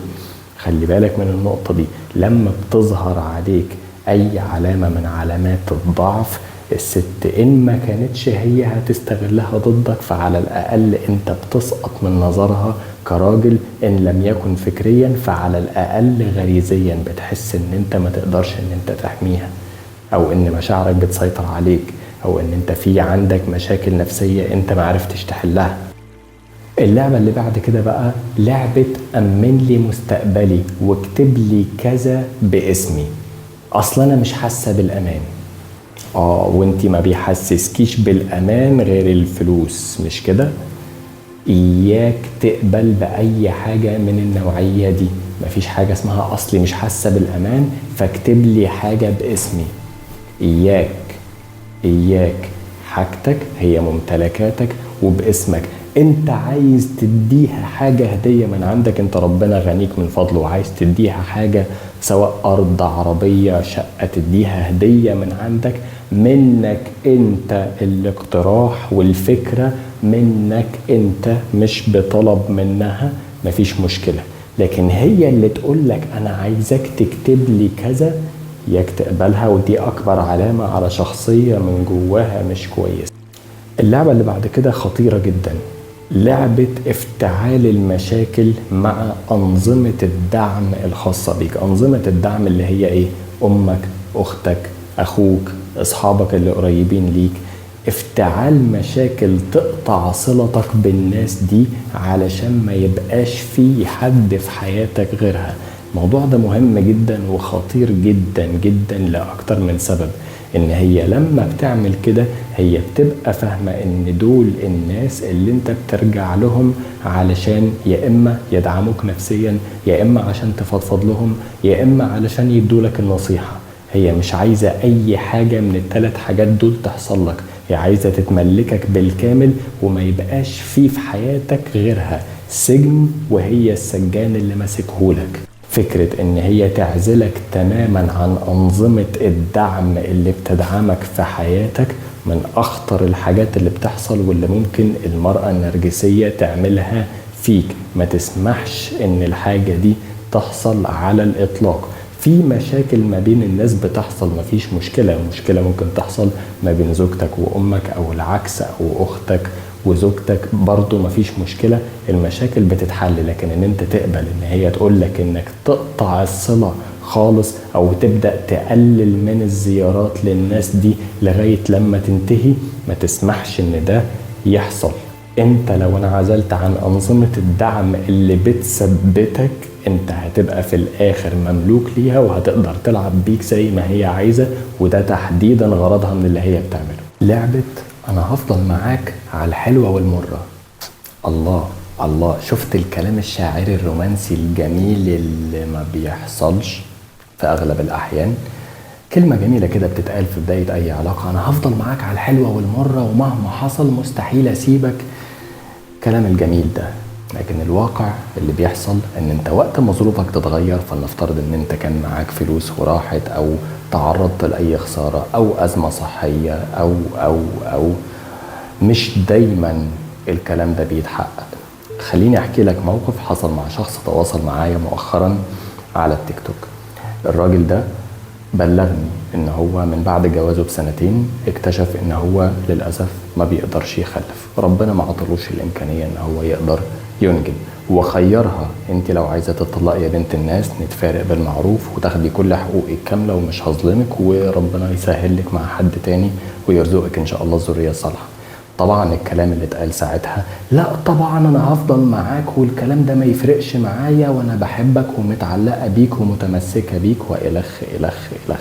خلي بالك من النقطة دي، لما بتظهر عليك اي علامة من علامات الضعف الست إن ما كانتش هي هتستغلها ضدك، فعلى الأقل أنت بتسقط من نظرها كراجل، إن لم يكن فكريا فعلى الأقل غريزيا بتحس إن أنت ما تقدرش إن أنت تحميها، أو إن مشاعرك بتسيطر عليك، أو إن أنت في عندك مشاكل نفسية أنت ما عرفتش تحلها. اللعبة اللي بعد كده بقى لعبة أمن لي مستقبلي واكتب لي كذا باسمي، أصل أنا مش حاسة بالأمان. وانتي ما بيحسسكيش بالامان غير الفلوس، مش كده؟ اياك تقبل باي حاجة من النوعية دي. مفيش حاجة اسمها اصلي مش حاسه بالامان فاكتب لي حاجة باسمي. اياك اياك، حاجتك هي ممتلكاتك وباسمك. انت عايز تديها حاجة هديه من عندك، انت ربنا غنيك من فضله وعايز تديها حاجة، سواء ارض، عربية، شقه، تديها هديه من عندك، منك انت الاقتراح والفكرة منك انت، مش بطلب منها، مفيش مشكلة. لكن هي اللي تقولك انا عايزك تكتب لي كذا، ياك تقبلها، ودي اكبر علامة على شخصية من جواها مش كويس. اللعبة اللي بعد كده خطيرة جدا، لعبة افتعال المشاكل مع أنظمة الدعم الخاصة بيك. أنظمة الدعم اللي هي إيه؟ أمك، أختك، أخوك، أصحابك اللي قريبين ليك. افتعال مشاكل تقطع صلتك بالناس دي علشان ما يبقاش في حد في حياتك غيرها. الموضوع ده مهم جدا وخطير جدا جدا لأكتر من سبب. ان هي لما بتعمل كده هي بتبقى فاهمة ان دول الناس اللي انت بترجع لهم علشان يا اما يدعموك نفسيا، يا اما عشان تفضفض لهم، يا اما علشان يدولك النصيحة. هي مش عايزة اي حاجة من الثلاث حاجات دول تحصل لك، هي عايزة تتملكك بالكامل وما يبقاش في حياتك غيرها سجن، وهي السجان اللي ماسكهولك. فكرة ان هي تعزلك تماما عن انظمة الدعم اللي بتدعمك في حياتك من اخطر الحاجات اللي بتحصل واللي ممكن المرأة النرجسية تعملها فيك. ما تسمحش ان الحاجة دي تحصل على الاطلاق. في مشاكل ما بين الناس بتحصل، مفيش مشكلة، مشكلة ممكن تحصل ما بين زوجتك وامك او العكس، او اختك وزوجتك برضو مفيش مشكلة، المشاكل بتتحل. لكن ان انت تقبل ان هي تقولك انك تقطع الصلة خالص او تبدأ تقلل من الزيارات للناس دي لغاية لما تنتهي، ما تسمحش ان ده يحصل. انت لو انعزلت عن أنظمة الدعم اللي بتثبتك انت هتبقى في الآخر مملوك ليها وهتقدر تلعب بيك زي ما هي عايزة، وده تحديدا غرضها من اللي هي بتعمله. لعبة أنا هفضل معاك على الحلوة والمرة. الله الله، شفت الكلام الشاعري الرومانسي الجميل اللي ما بيحصلش في أغلب الأحيان؟ كلمة جميلة كده بتتقال في بداية أي علاقة، أنا هفضل معاك على الحلوة والمرة ومهما حصل مستحيل أسيبك، كلام الجميل ده. لكن الواقع اللي بيحصل ان انت وقت ما ظروفك تتغير، فلنفترض ان انت كان معاك فلوس وراحت، او تعرضت لأي خسارة او أزمة صحية او او او مش دايما الكلام ده بيتحقق. خليني احكي لك موقف حصل مع شخص تواصل معايا مؤخرا على التيك توك. الراجل ده بلغني ان هو من بعد جوازه بسنتين اكتشف ان هو للأسف ما بيقدرش يخلف، ربنا ما عطلوش الامكانية ان هو يقدر ينجب، وخيرها انت لو عايزة تطلقي يا بنت الناس نتفارق بالمعروف وتاخدي كل حقوقك كاملة ومش هظلمك، وربنا يسهل لك مع حد تاني ويرزقك ان شاء الله الذرية الصالحة. طبعا الكلام اللي اتقال ساعتها، لا طبعا انا هفضل معاك والكلام ده ما يفرقش معايا وانا بحبك ومتعلقة بيك ومتمسكة بيك والخ الخ الخ.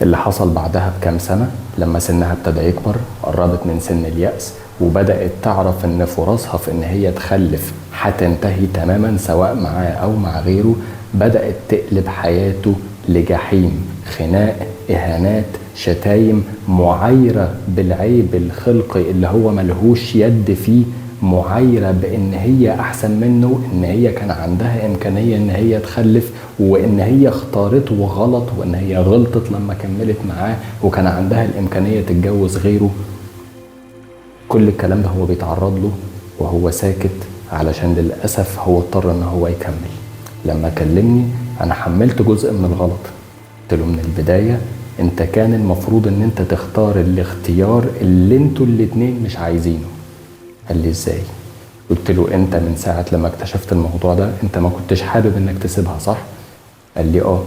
اللي حصل بعدها بكام سنة لما سنها ابتدى يكبر، قربت من سن اليأس وبدأت تعرف ان فرصها في ان هي تخلف هتنتهي تماما سواء معاه او مع غيره. بدأت تقلب حياته لجحيم، خناق، اهانات، شتايم، معايرة بالعيب الخلقي اللي هو ملهوش يد فيه، معايرة بان هي احسن منه، ان هي كان عندها امكانية ان هي تخلف وان هي اختارته غلط وان هي غلطت لما كملت معاه وكان عندها الامكانية تتجوز غيره. كل الكلام ده هو بيتعرض له وهو ساكت، علشان للأسف هو اضطر ان هو يكمل. لما كلمني انا حملت جزء من الغلط، قلت له من البداية انت كان المفروض ان انت تختار الاختيار اللي انتوا الاتنين مش عايزينه. قال لي ازاي؟ قلت له انت من ساعة لما اكتشفت الموضوع ده انت ما كنتش حابب انك تسيبها صح؟ قال لي اه.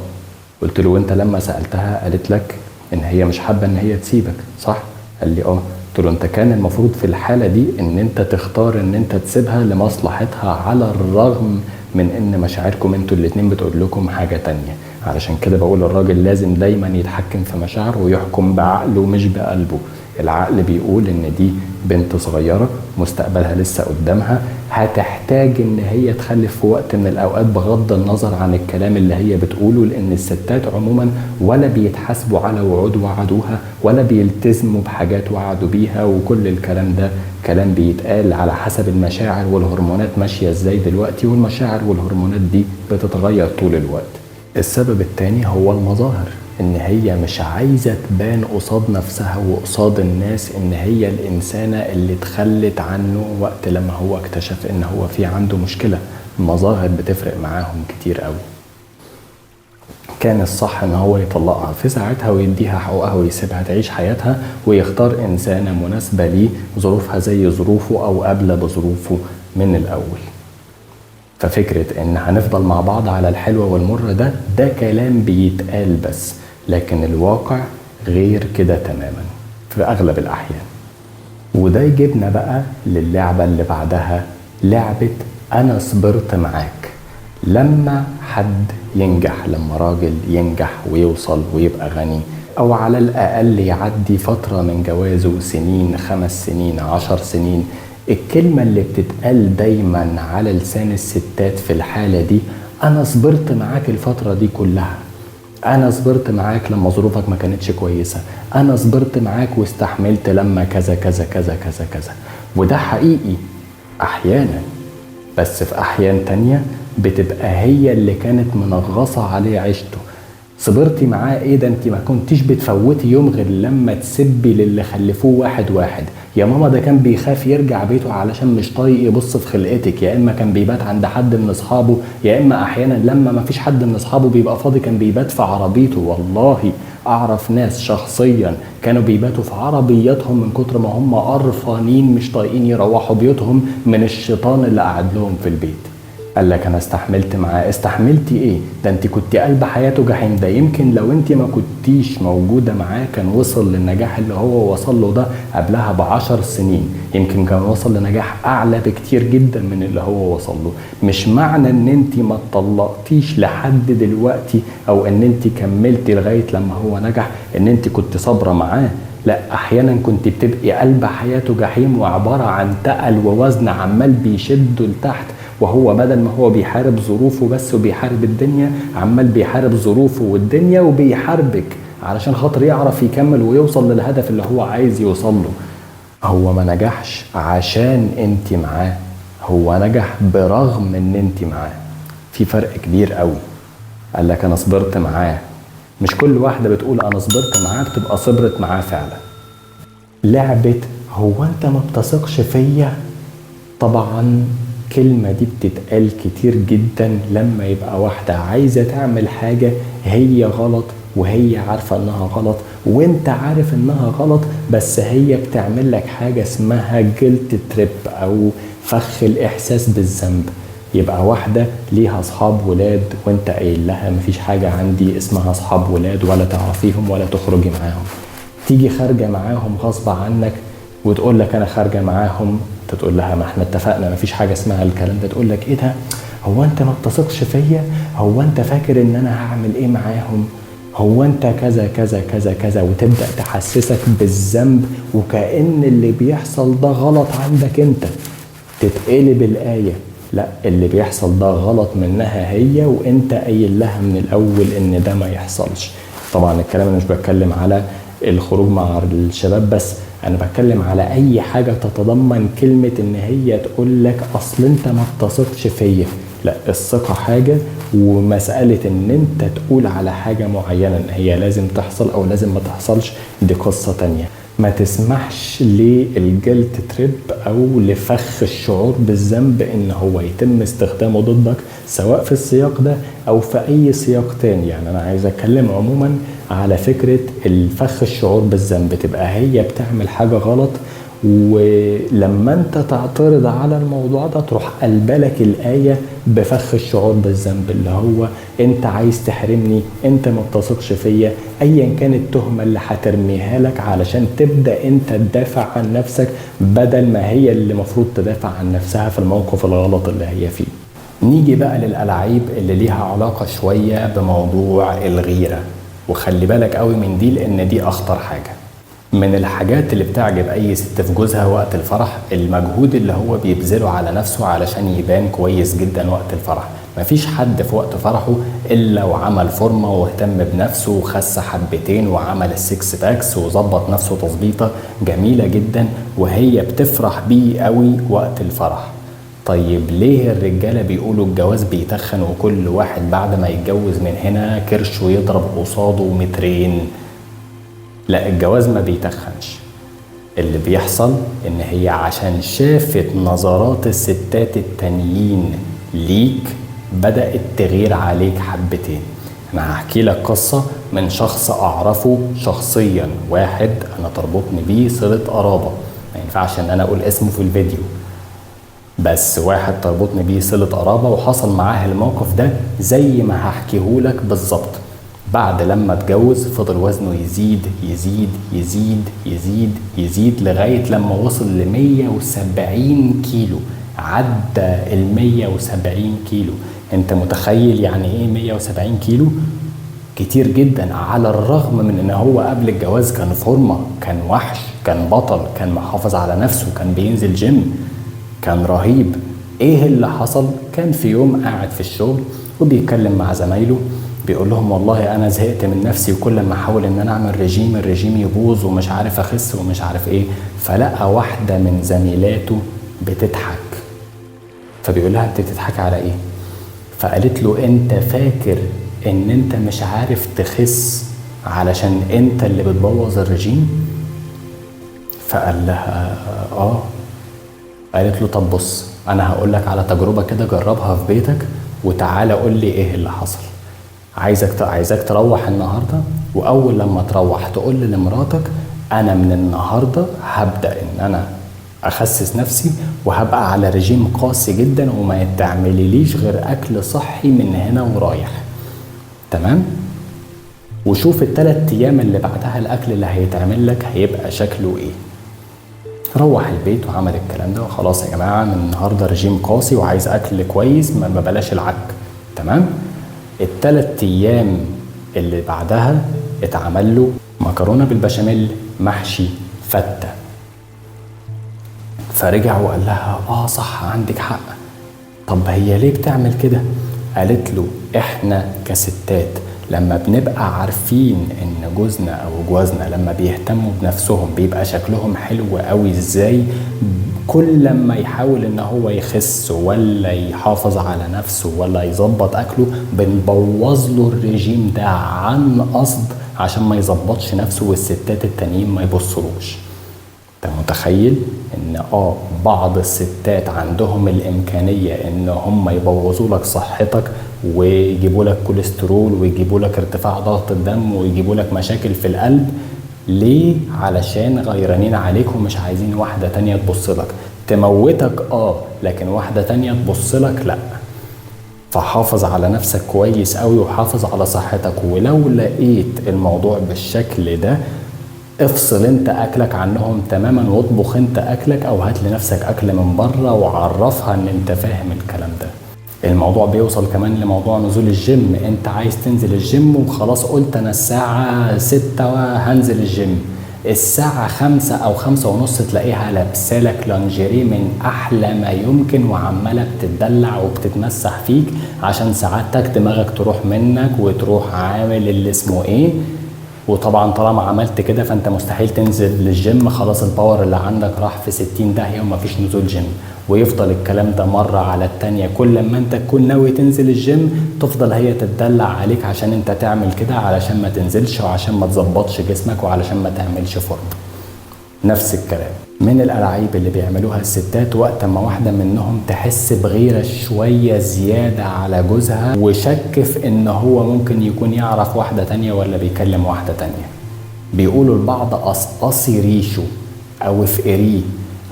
قلت له وانت لما سألتها قالت لك ان هي مش حابة ان هي تسيبك صح؟ قال لي اه. قلت له انت كان المفروض في الحالة دي ان انت تختار ان انت تسيبها لمصلحتها، على الرغم من ان مشاعركم انتوا الاتنين بتقول لكم حاجة تانية. علشان كده بقول الراجل لازم دايما يتحكم في مشاعره ويحكم بعقله مش بقلبه. العقل بيقول ان دي بنت صغيرة مستقبلها لسه قدامها، هتحتاج ان هي تخلف في وقت من الاوقات بغض النظر عن الكلام اللي هي بتقوله، لان الستات عموما ولا بيتحاسبوا على وعود وعدوها ولا بيلتزموا بحاجات وعدوا بيها، وكل الكلام ده كلام بيتقال على حسب المشاعر والهرمونات ماشية ازاي دلوقتي، والمشاعر والهرمونات دي بتتغير طول الوقت. السبب التاني هو المظاهر، ان هي مش عايزة تبان قصاد نفسها وقصاد الناس ان هي الانسانة اللي اتخلت عنه وقت لما هو اكتشف ان هو في عنده مشكلة. المظاهر بتفرق معاهم كتير قوي. كان الصح ان هو يطلقها في ساعتها ويديها حقوقها ويسيبها تعيش حياتها ويختار انسانة مناسبة ليه، ظروفها زي ظروفه او قابلة بظروفه من الاول. ففكرة ان هنفضل مع بعض على الحلوة والمرة ده كلام بيتقال بس، لكن الواقع غير كده تماما في اغلب الاحيان. وده يجيبنا بقى للعبة اللي بعدها، لعبة انا صبرت معاك. لما حد ينجح، لما راجل ينجح ويوصل ويبقى غني، او على الاقل يعدي فترة من جوازه، سنين، 5 سنين، 10 سنين، الكلمة اللي بتتقال دايما على لسان الستات في الحالة دي، أنا صبرت معاك الفترة دي كلها، أنا صبرت معاك لما ظروفك ما كانتش كويسة، أنا صبرت معاك واستحملت لما كذا كذا كذا كذا كذا. وده حقيقي أحيانا، بس في أحيان تانية بتبقى هي اللي كانت منغصة عليه عيشته. صبرتي معاه ايه ده، انت ما كنتيش بتفوتي يوم غير لما تسبي للي خلفوه واحد واحد. يا ماما ده كان بيخاف يرجع بيته علشان مش طايق يبص في خلقتك، يا اما كان بيبات عند حد من اصحابه، يا اما احيانا لما ما فيش حد من اصحابه بيبقى فاضي كان بيبات في عربيته. والله اعرف ناس شخصيا كانوا بيباتوا في عربياتهم من كتر ما هم قرفانين مش طايقين يروحوا بيوتهم من الشيطان اللي قعد لهم في البيت. قال لك انا استحملت معاه. استحملتي ايه؟ ده انت كنت قلب حياته جحيم. ده يمكن لو انت ما كنتيش موجودة معاه كان وصل للنجاح اللي هو وصل له ده قبلها ب10 سنين، يمكن كان وصل لنجاح اعلى بكتير جدا من اللي هو وصل له. مش معنى ان انت ما اتطلقتيش لحد دلوقتي او ان انت كملتي لغاية لما هو نجح ان انت كنت صابره معاه، لا، احيانا كنت بتبقي قلب حياته جحيم وعبارة عن تقل ووزن عمال بيشده لتحت، وهو بدل ما هو بيحارب ظروفه بس وبيحارب الدنيا، عمال بيحارب ظروفه والدنيا وبيحاربك علشان خاطر يعرف يكمل ويوصل للهدف اللي هو عايز يوصل له. هو ما نجحش عشان انت معاه، هو نجح برغم ان انت معاه. في فرق كبير قوي. قال لك انا صبرت معاه. مش كل واحدة بتقول انا صبرت معاه بتبقى صبرت معاه فعلا. لعبة هو انت ما بتثقش فيا، طبعا كلمة دي بتتقال كتير جدا لما يبقى واحدة عايزة تعمل حاجة هي غلط وهي عارفة انها غلط وانت عارف انها غلط، بس هي بتعمل لك حاجة اسمها guilt trip او فخ الاحساس بالذنب. يبقى واحدة ليها اصحاب ولاد وانت قايل لها مفيش حاجة عندي اسمها اصحاب ولاد ولا تعرفيهم ولا تخرجي معاهم، تيجي خارجة معاهم غصب عنك وتقول لك انا خارجة معاهم، انت تقول لها ما احنا اتفقنا مفيش حاجة اسمها الكلام ده، تقول لك ايه ده، هو انت ما بتثقش فيا، هو انت فاكر ان انا هعمل ايه معاهم، هو انت كذا كذا كذا كذا، وتبدأ تحسسك بالذنب وكأن اللي بيحصل ده غلط عندك انت. تتقلب الآية، لا اللي بيحصل ده غلط منها هي وانت قايل لها من الاول ان ده ما يحصلش. طبعا الكلام انا مش بتكلم على الخروج مع الشباب بس، انا بتكلم على اي حاجة تتضمن كلمة ان هي تقول لك اصل انت ما بتثقش فيا. لا، الثقة حاجة، ومسألة ان انت تقول على حاجة معينة ان هي لازم تحصل او لازم ما تحصلش دي قصة تانية. ما تسمحش لل guilt trip او لفخ الشعور بالذنب ان هو يتم استخدامه ضدك، سواء في السياق ده او في اي سياق تاني. يعني انا عايز اتكلم عموما على فكرة الفخ الشعور بالذنب، تبقى هي بتعمل حاجة غلط ولما انت تعترض على الموضوع ده تروح قلبلك الآية بفخ الشعور بالذنب اللي هو انت عايز تحرمني، انت ما بتثقش فيا، ايا كانت التهمة اللي هترميها لك علشان تبدأ انت تدافع عن نفسك بدل ما هي اللي مفروض تدافع عن نفسها في الموقف الغلط اللي هي فيه. نيجي بقى للألعاب اللي ليها علاقة شوية بموضوع الغيرة، وخلي بالك قوي من دي لان دي اخطر حاجة. من الحاجات اللي بتعجب اي ست في جوزها وقت الفرح المجهود اللي هو بيبذله على نفسه علشان يبان كويس جدا وقت الفرح. مفيش حد في وقت فرحه الا وعمل فورمه واهتم بنفسه وخس حبتين وعمل ال six packs وظبط نفسه تظبيطه جميلة جدا، وهي بتفرح بيه قوي وقت الفرح. طيب ليه الرجالة بيقولوا الجواز بيتخن وكل واحد بعد ما يتجوز من هنا كرش ويضرب قصاده مترين؟ لا، الجواز ما بيتخنش. اللي بيحصل ان هي عشان شافت نظرات الستات التانيين ليك بدأت تغير عليك حبتين. انا هحكي لك قصة من شخص اعرفه شخصيا، واحد انا تربطني بيه صلة قرابة، ما ينفعش ان انا اقول اسمه في الفيديو، بس واحد تربطني بيه صلة قرابة وحصل معاه الموقف ده زي ما هحكيهولك بالظبط. بعد لما اتجوز فضل وزنه يزيد يزيد يزيد يزيد يزيد لغاية لما وصل ل 170 كيلو، عدى ال 170 كيلو. انت متخيل يعني ايه 170 كيلو؟ كتير جدا، على الرغم من ان هو قبل الجواز كان فورمة، كان وحش، كان بطل، كان محافظ على نفسه، كان بينزل جيم، كان رهيب. ايه اللي حصل؟ كان في يوم قاعد في الشغل وبيتكلم مع زمايله بيقول لهم والله انا زهقت من نفسي وكل ما احاول ان انا اعمل رجيم الرجيم يبوظ ومش عارف اخس ومش عارف ايه. فلقى واحدة من زميلاته بتضحك، فبيقول لها انت بتضحكي على ايه؟ فقالت له انت فاكر ان انت مش عارف تخس علشان انت اللي بتبوظ الرجيم؟ فقال لها اه. قالت له طب بص انا هقول لك على تجربه كده جربها في بيتك وتعالى قول لي ايه اللي حصل. عايزك تروح النهارده، واول لما تروح تقول لمراتك انا من النهارده هبدا ان انا اخسس نفسي وهبقى على رجيم قاسي جدا وما تعمليليش غير اكل صحي من هنا ورايح، تمام؟ وشوف ال3 ايام اللي بعدها الاكل اللي هيتعمل لك هيبقى شكله ايه. روح البيت وعمل الكلام ده، وخلاص يا جماعة من النهارده رجيم قاسي وعايز اكل كويس، ما بلاش العك، تمام؟ ال3 ايام اللي بعدها اتعمل له مكرونه بالبشاميل محشي فته. فرجع وقال لها صح عندك حق، طب هي ليه بتعمل كده؟ قالت له احنا كستات لما بنبقى عارفين ان جوزنا او جوازنا لما بيهتموا بنفسهم بيبقى شكلهم حلو قوي ازاي، كل لما يحاول ان هو يخس ولا يحافظ على نفسه ولا يظبط اكله بنبوظ له الرجيم ده عن قصد عشان ما يظبطش نفسه والستات التانيين ما يبصلوش. انت متخيل ان بعض الستات عندهم الامكانية ان هم يبوظوا لك صحتك ويجيبوا لك كوليسترول ويجيبوا لك ارتفاع ضغط الدم ويجيبوا لك مشاكل في القلب؟ ليه؟ علشان غيرانين عليك ومش عايزين واحدة تانية تبص لك. تموتك لكن واحدة تانية تبص لك لا. فحافظ على نفسك كويس قوي وحافظ على صحتك، ولو لقيت الموضوع بالشكل ده افصل انت اكلك عنهم تماما واطبخ انت اكلك او هات لنفسك اكل من بره وعرفها ان انت فاهم الكلام ده. الموضوع بيوصل كمان لموضوع نزول الجيم. انت عايز تنزل الجيم وخلاص قلت انا الساعة 6 هنزل الجيم، الساعة 5 او 5:30 تلاقيها لابسالك لانجيري من احلى ما يمكن وعمالة بتدلع وبتتمسح فيك عشان سعادتك دماغك تروح منك وتروح عامل اللي اسمه ايه. وطبعا طالما عملت كده فانت مستحيل تنزل للجيم، خلاص ال power اللي عندك راح في 60 داهية ومفيش نزول جيم. ويفضل الكلام ده مرة على التانية، كل ما انت تكون ناوي تنزل الجيم تفضل هي تتدلع عليك عشان انت تعمل كده، علشان ما تنزلش وعشان ما تظبطش جسمك وعلشان ما تعملش فورمة. نفس الكلام من الألعاب اللي بيعملوها الستات وقت ما واحدة منهم تحس بغيرة شوية زيادة على جوزها وشك في ان هو ممكن يكون يعرف واحدة تانية ولا بيكلم واحدة تانية، بيقولوا لبعض قصقصي ريشه او افقريه،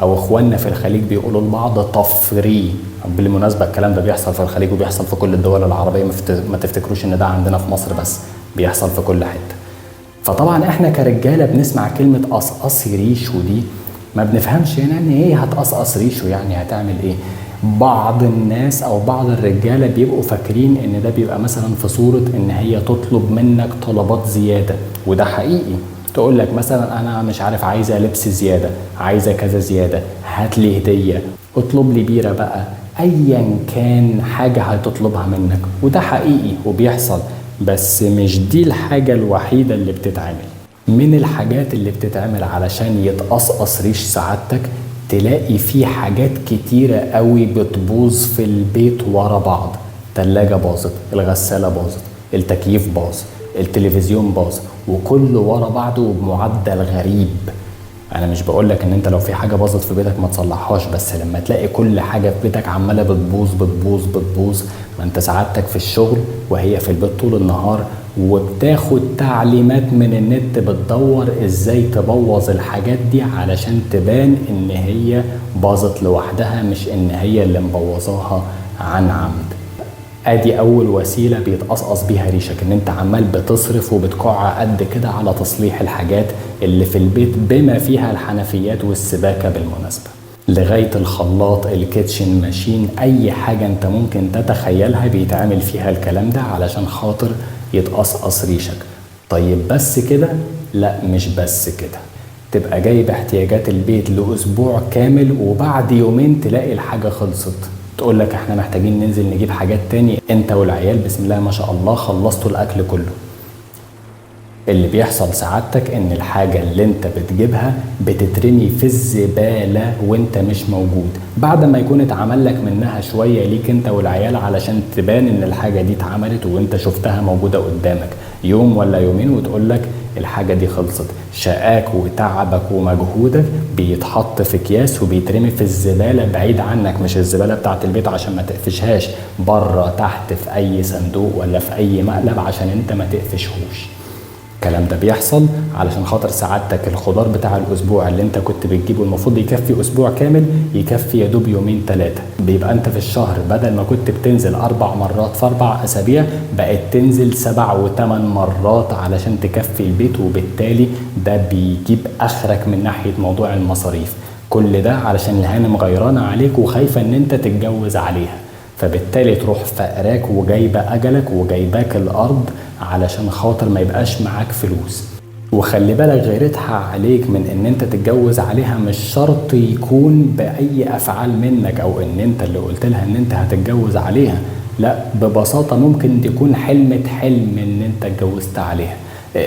او اخواننا في الخليج بيقولوا لبعض طفريه. بالمناسبة الكلام ده بيحصل في الخليج وبيحصل في كل الدول العربية، ما تفتكروش ان ده عندنا في مصر بس، بيحصل في كل حتة. فطبعا احنا كرجالة بنسمع كلمة قصقصي ريشه دي ما بنفهمش هنا ان ايه هتقصقص ريشه، يعني هتعمل ايه. بعض الناس او بعض الرجالة بيبقوا فاكرين ان ده بيبقى مثلا في صورة ان هي تطلب منك طلبات زيادة، وده حقيقي. تقول لك مثلا انا مش عارف عايزة لبس زيادة، عايزة كذا زيادة، هات لي هدية، اطلب لي بيرة بقى، ايا كان حاجة هتطلبها منك، وده حقيقي وبيحصل. بس مش دي الحاجة الوحيدة اللي بتتعمل. من الحاجات اللي بتتعمل علشان يتقصقص ريش سعادتك تلاقي في حاجات كتيرة قوي بتبوظ في البيت ورا بعض. تلاجة باظت، الغسالة باظت، التكييف باظ، التلفزيون باظ، وكله ورا بعضه وبمعدل غريب. انا مش بقولك ان انت لو في حاجة باظت في بيتك ما تصلحهاش، بس لما تلاقي كل حاجة في بيتك عمالة بتبوظ بتبوظ بتبوظ، ما انت سعادتك في الشغل وهي في البيت طول النهار، وبتاخد تعليمات من النت بتدور ازاي تبوظ الحاجات دي علشان تبان ان هي باظت لوحدها مش ان هي اللي مبوظاها عن عمد. ادي اول وسيلة بيتقصقص بيها ريشك، ان انت عمال بتصرف وبتقع قد كده على تصليح الحاجات اللي في البيت بما فيها الحنفيات والسباكة بالمناسبة، لغاية الخلاط، ال kitchen machine، اي حاجة انت ممكن تتخيلها بيتعمل فيها الكلام ده علشان خاطر يتقصقص ريشك. طيب بس كده؟ لا مش بس كده. تبقى جايب احتياجات البيت لأسبوع كامل وبعد يومين تلاقي الحاجة خلصت، تقول لك احنا محتاجين ننزل نجيب حاجات تاني، انت والعيال بسم الله ما شاء الله خلصتوا الاكل كله. اللي بيحصل سعادتك ان الحاجة اللي انت بتجيبها بتترمي في الزبالة وانت مش موجود، بعد ما يكون اتعمل لك منها شوية ليك انت والعيال علشان تبان ان الحاجة دي اتعملت وانت شفتها موجودة قدامك يوم ولا يومين وتقول لك الحاجة دي خلصت. شقاك وتعبك ومجهودك بيتحط في اكياس وبيترمي في الزبالة بعيد عنك، مش الزبالة بتاعت البيت عشان ما تقفشهاش، بره تحت في اي صندوق ولا في اي مقلب عشان انت ما تقفشهوش. الكلام ده بيحصل علشان خاطر سعادتك الخضار بتاع الاسبوع اللي انت كنت بتجيبه المفروض يكفي اسبوع كامل، يكفي يا دوب يومين 3. بيبقى انت في الشهر بدل ما كنت بتنزل 4 مرات في 4 اسابيع بقت تنزل 7 و8 مرات علشان تكفي البيت، وبالتالي ده بيجيب اخرك من ناحية موضوع المصاريف. كل ده علشان الهانم غيرانة عليك وخايفة ان انت تتجوز عليها، فبالتالي تروح فقراك وجايبة أجلك وجايباك الأرض علشان خاطر ما يبقاش معاك فلوس. وخلي بالك غيرتها عليك من ان انت تتجوز عليها مش شرط يكون بأي أفعال منك او ان انت اللي قلت لها ان انت هتتجوز عليها، لا، ببساطة ممكن تكون حلمة حلم ان انت اتجوزت عليها.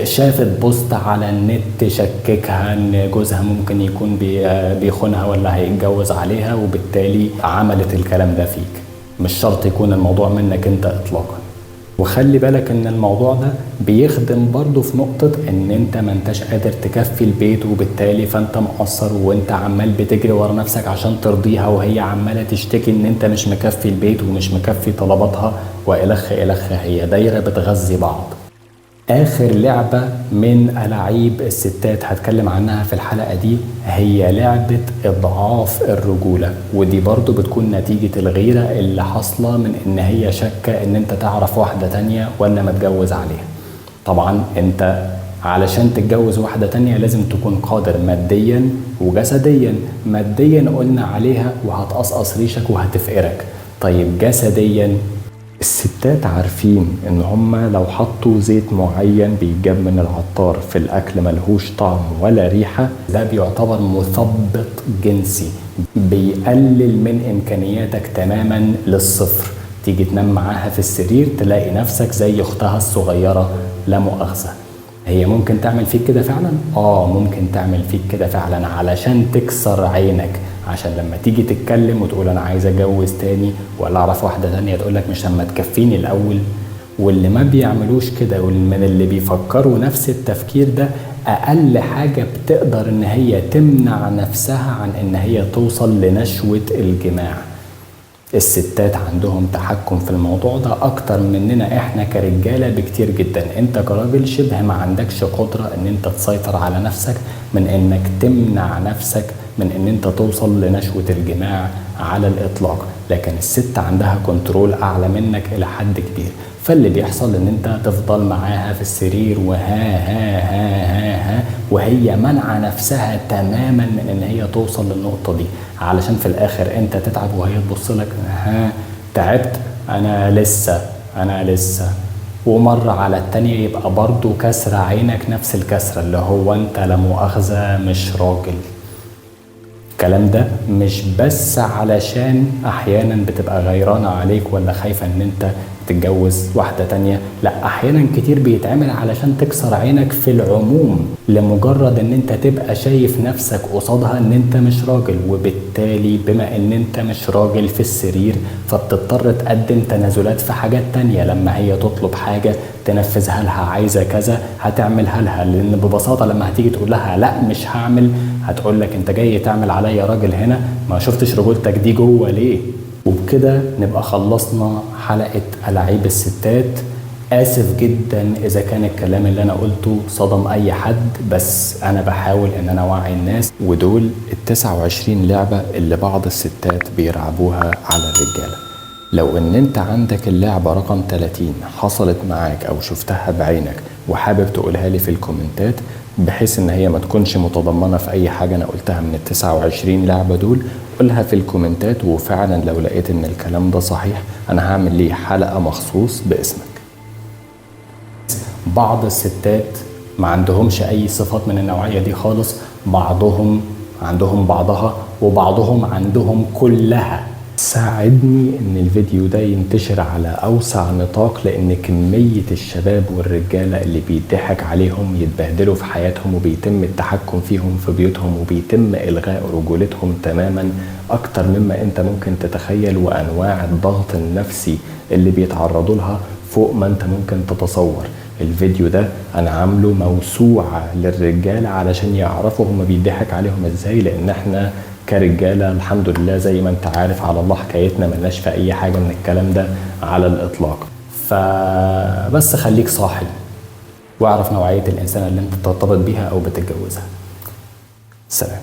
شافت بوست على النت شككها ان جوزها ممكن يكون بيخونها ولا هيتجوز عليها، وبالتالي عملت الكلام ده فيك. مش شرط يكون الموضوع منك انت اطلاقا. وخلي بالك ان الموضوع ده بيخدم برضو في نقطة ان انت ما انتش قادر تكفي البيت، وبالتالي فانت مقصر وانت عمال بتجري ورا نفسك عشان ترضيها، وهي عمالة تشتكي ان انت مش مكفي البيت ومش مكفي طلباتها والخ الخ. هي دايرة بتغذي بعض. آخر لعبة من ألاعيب الستات هتكلم عنها في الحلقة دي هي لعبة إضعاف الرجولة، ودي برضو بتكون نتيجة الغيرة اللي حاصلة من إن هي شاكة إن أنت تعرف واحدة تانية ولا ما تجوز عليها. طبعا أنت علشان تتجوز واحدة تانية لازم تكون قادر ماديا وجسديا. ماديا قلنا عليها وهتقصقص ريشك وهتفقرك، طيب جسديا الستات عارفين ان هما لو حطوا زيت معين بيتجاب من العطار في الاكل ملهوش طعم ولا ريحة، ده بيعتبر مثبط جنسي، بيقلل من امكانياتك تماما للصفر. تيجي تنام معاها في السرير تلاقي نفسك زي اختها الصغيرة لا مؤاخذة. هي ممكن تعمل فيك كده فعلا؟ ممكن تعمل فيك كده فعلا علشان تكسر عينك، عشان لما تيجي تتكلم وتقول انا عايز اتجوز تاني ولا اعرف واحدة تانية تقولك مش لما تكفيني الاول. واللي ما بيعملوش كده ومن اللي بيفكروا نفس التفكير ده اقل حاجة بتقدر ان هي تمنع نفسها عن ان هي توصل لنشوة الجماع. الستات عندهم تحكم في الموضوع ده اكتر مننا احنا كرجالة بكتير جدا. انت كراجل شبه ما عندكش قدرة ان انت تسيطر على نفسك من انك تمنع نفسك من ان انت توصل لنشوة الجماع على الاطلاق، لكن الست عندها كنترول اعلى منك الى حد كبير. فاللي بيحصل ان انت تفضل معاها في السرير وها ها ها ها ها، وهي منع نفسها تماما من ان هي توصل للنقطة دي، علشان في الاخر انت تتعب وهي تبص لك ها تعبت انا لسه انا لسه، ومرة على التانية يبقى برضو كسرة عينك نفس الكسرة اللي هو انت لا مؤاخذة مش راجل. الكلام ده مش بس علشان احيانا بتبقى غيرانة عليك ولا خايفة ان انت تتجوز واحدة تانية، لا احيانا كتير بيتعمل علشان تكسر عينك في العموم، لمجرد ان انت تبقى شايف نفسك قصادها ان انت مش راجل، وبالتالي بما ان انت مش راجل في السرير فبتضطر تقدم تنازلات في حاجات تانية. لما هي تطلب حاجة تنفذها لها، عايزة كذا هتعملها لها، لان ببساطة لما هتيجي تقول لها لا مش هعمل هتقول لك انت جاي تعمل عليا راجل هنا، ما شفتش رجولتك دي جوه ليه؟ وبكده نبقى خلصنا حلقة ألاعيب الستات. آسف جدا إذا كان الكلام اللي أنا قلته صدم أي حد، بس أنا بحاول إن أنا أوعي الناس. ودول 29 لعبة اللي بعض الستات بيلعبوها على الرجالة. لو إن أنت عندك اللعبة رقم 30 حصلت معاك أو شفتها بعينك وحابب تقولها لي في الكومنتات، بحيث إن هي ما تكونش متضمنة في أي حاجة أنا قلتها من 29 لعبة دول، قولها في الكومنتات. وفعلا لو لقيت إن الكلام ده صحيح أنا هعمل ليه حلقة مخصوص باسمك. بعض الستات ما عندهمش أي صفات من النوعية دي خالص، بعضهم عندهم بعضها وبعضهم عندهم كلها. ساعدني ان الفيديو ده ينتشر على اوسع نطاق، لان كمية الشباب والرجالة اللي بيضحك عليهم يتبهدلوا في حياتهم وبيتم التحكم فيهم في بيوتهم وبيتم الغاء رجولتهم تماما اكتر مما انت ممكن تتخيل، وانواع الضغط النفسي اللي بيتعرضوا لها فوق ما انت ممكن تتصور. الفيديو ده انا عامله موسوعة للرجالة علشان يعرفوا هما بيضحك عليهم ازاي، لان احنا كرجالة الحمد لله زي ما انت عارف على الله حكايتنا، ملناش في اي حاجة من الكلام ده على الاطلاق. فبس خليك صاحي. واعرف نوعية الانسان اللي انت بترتبط بيها او بتتجوزها. سلام.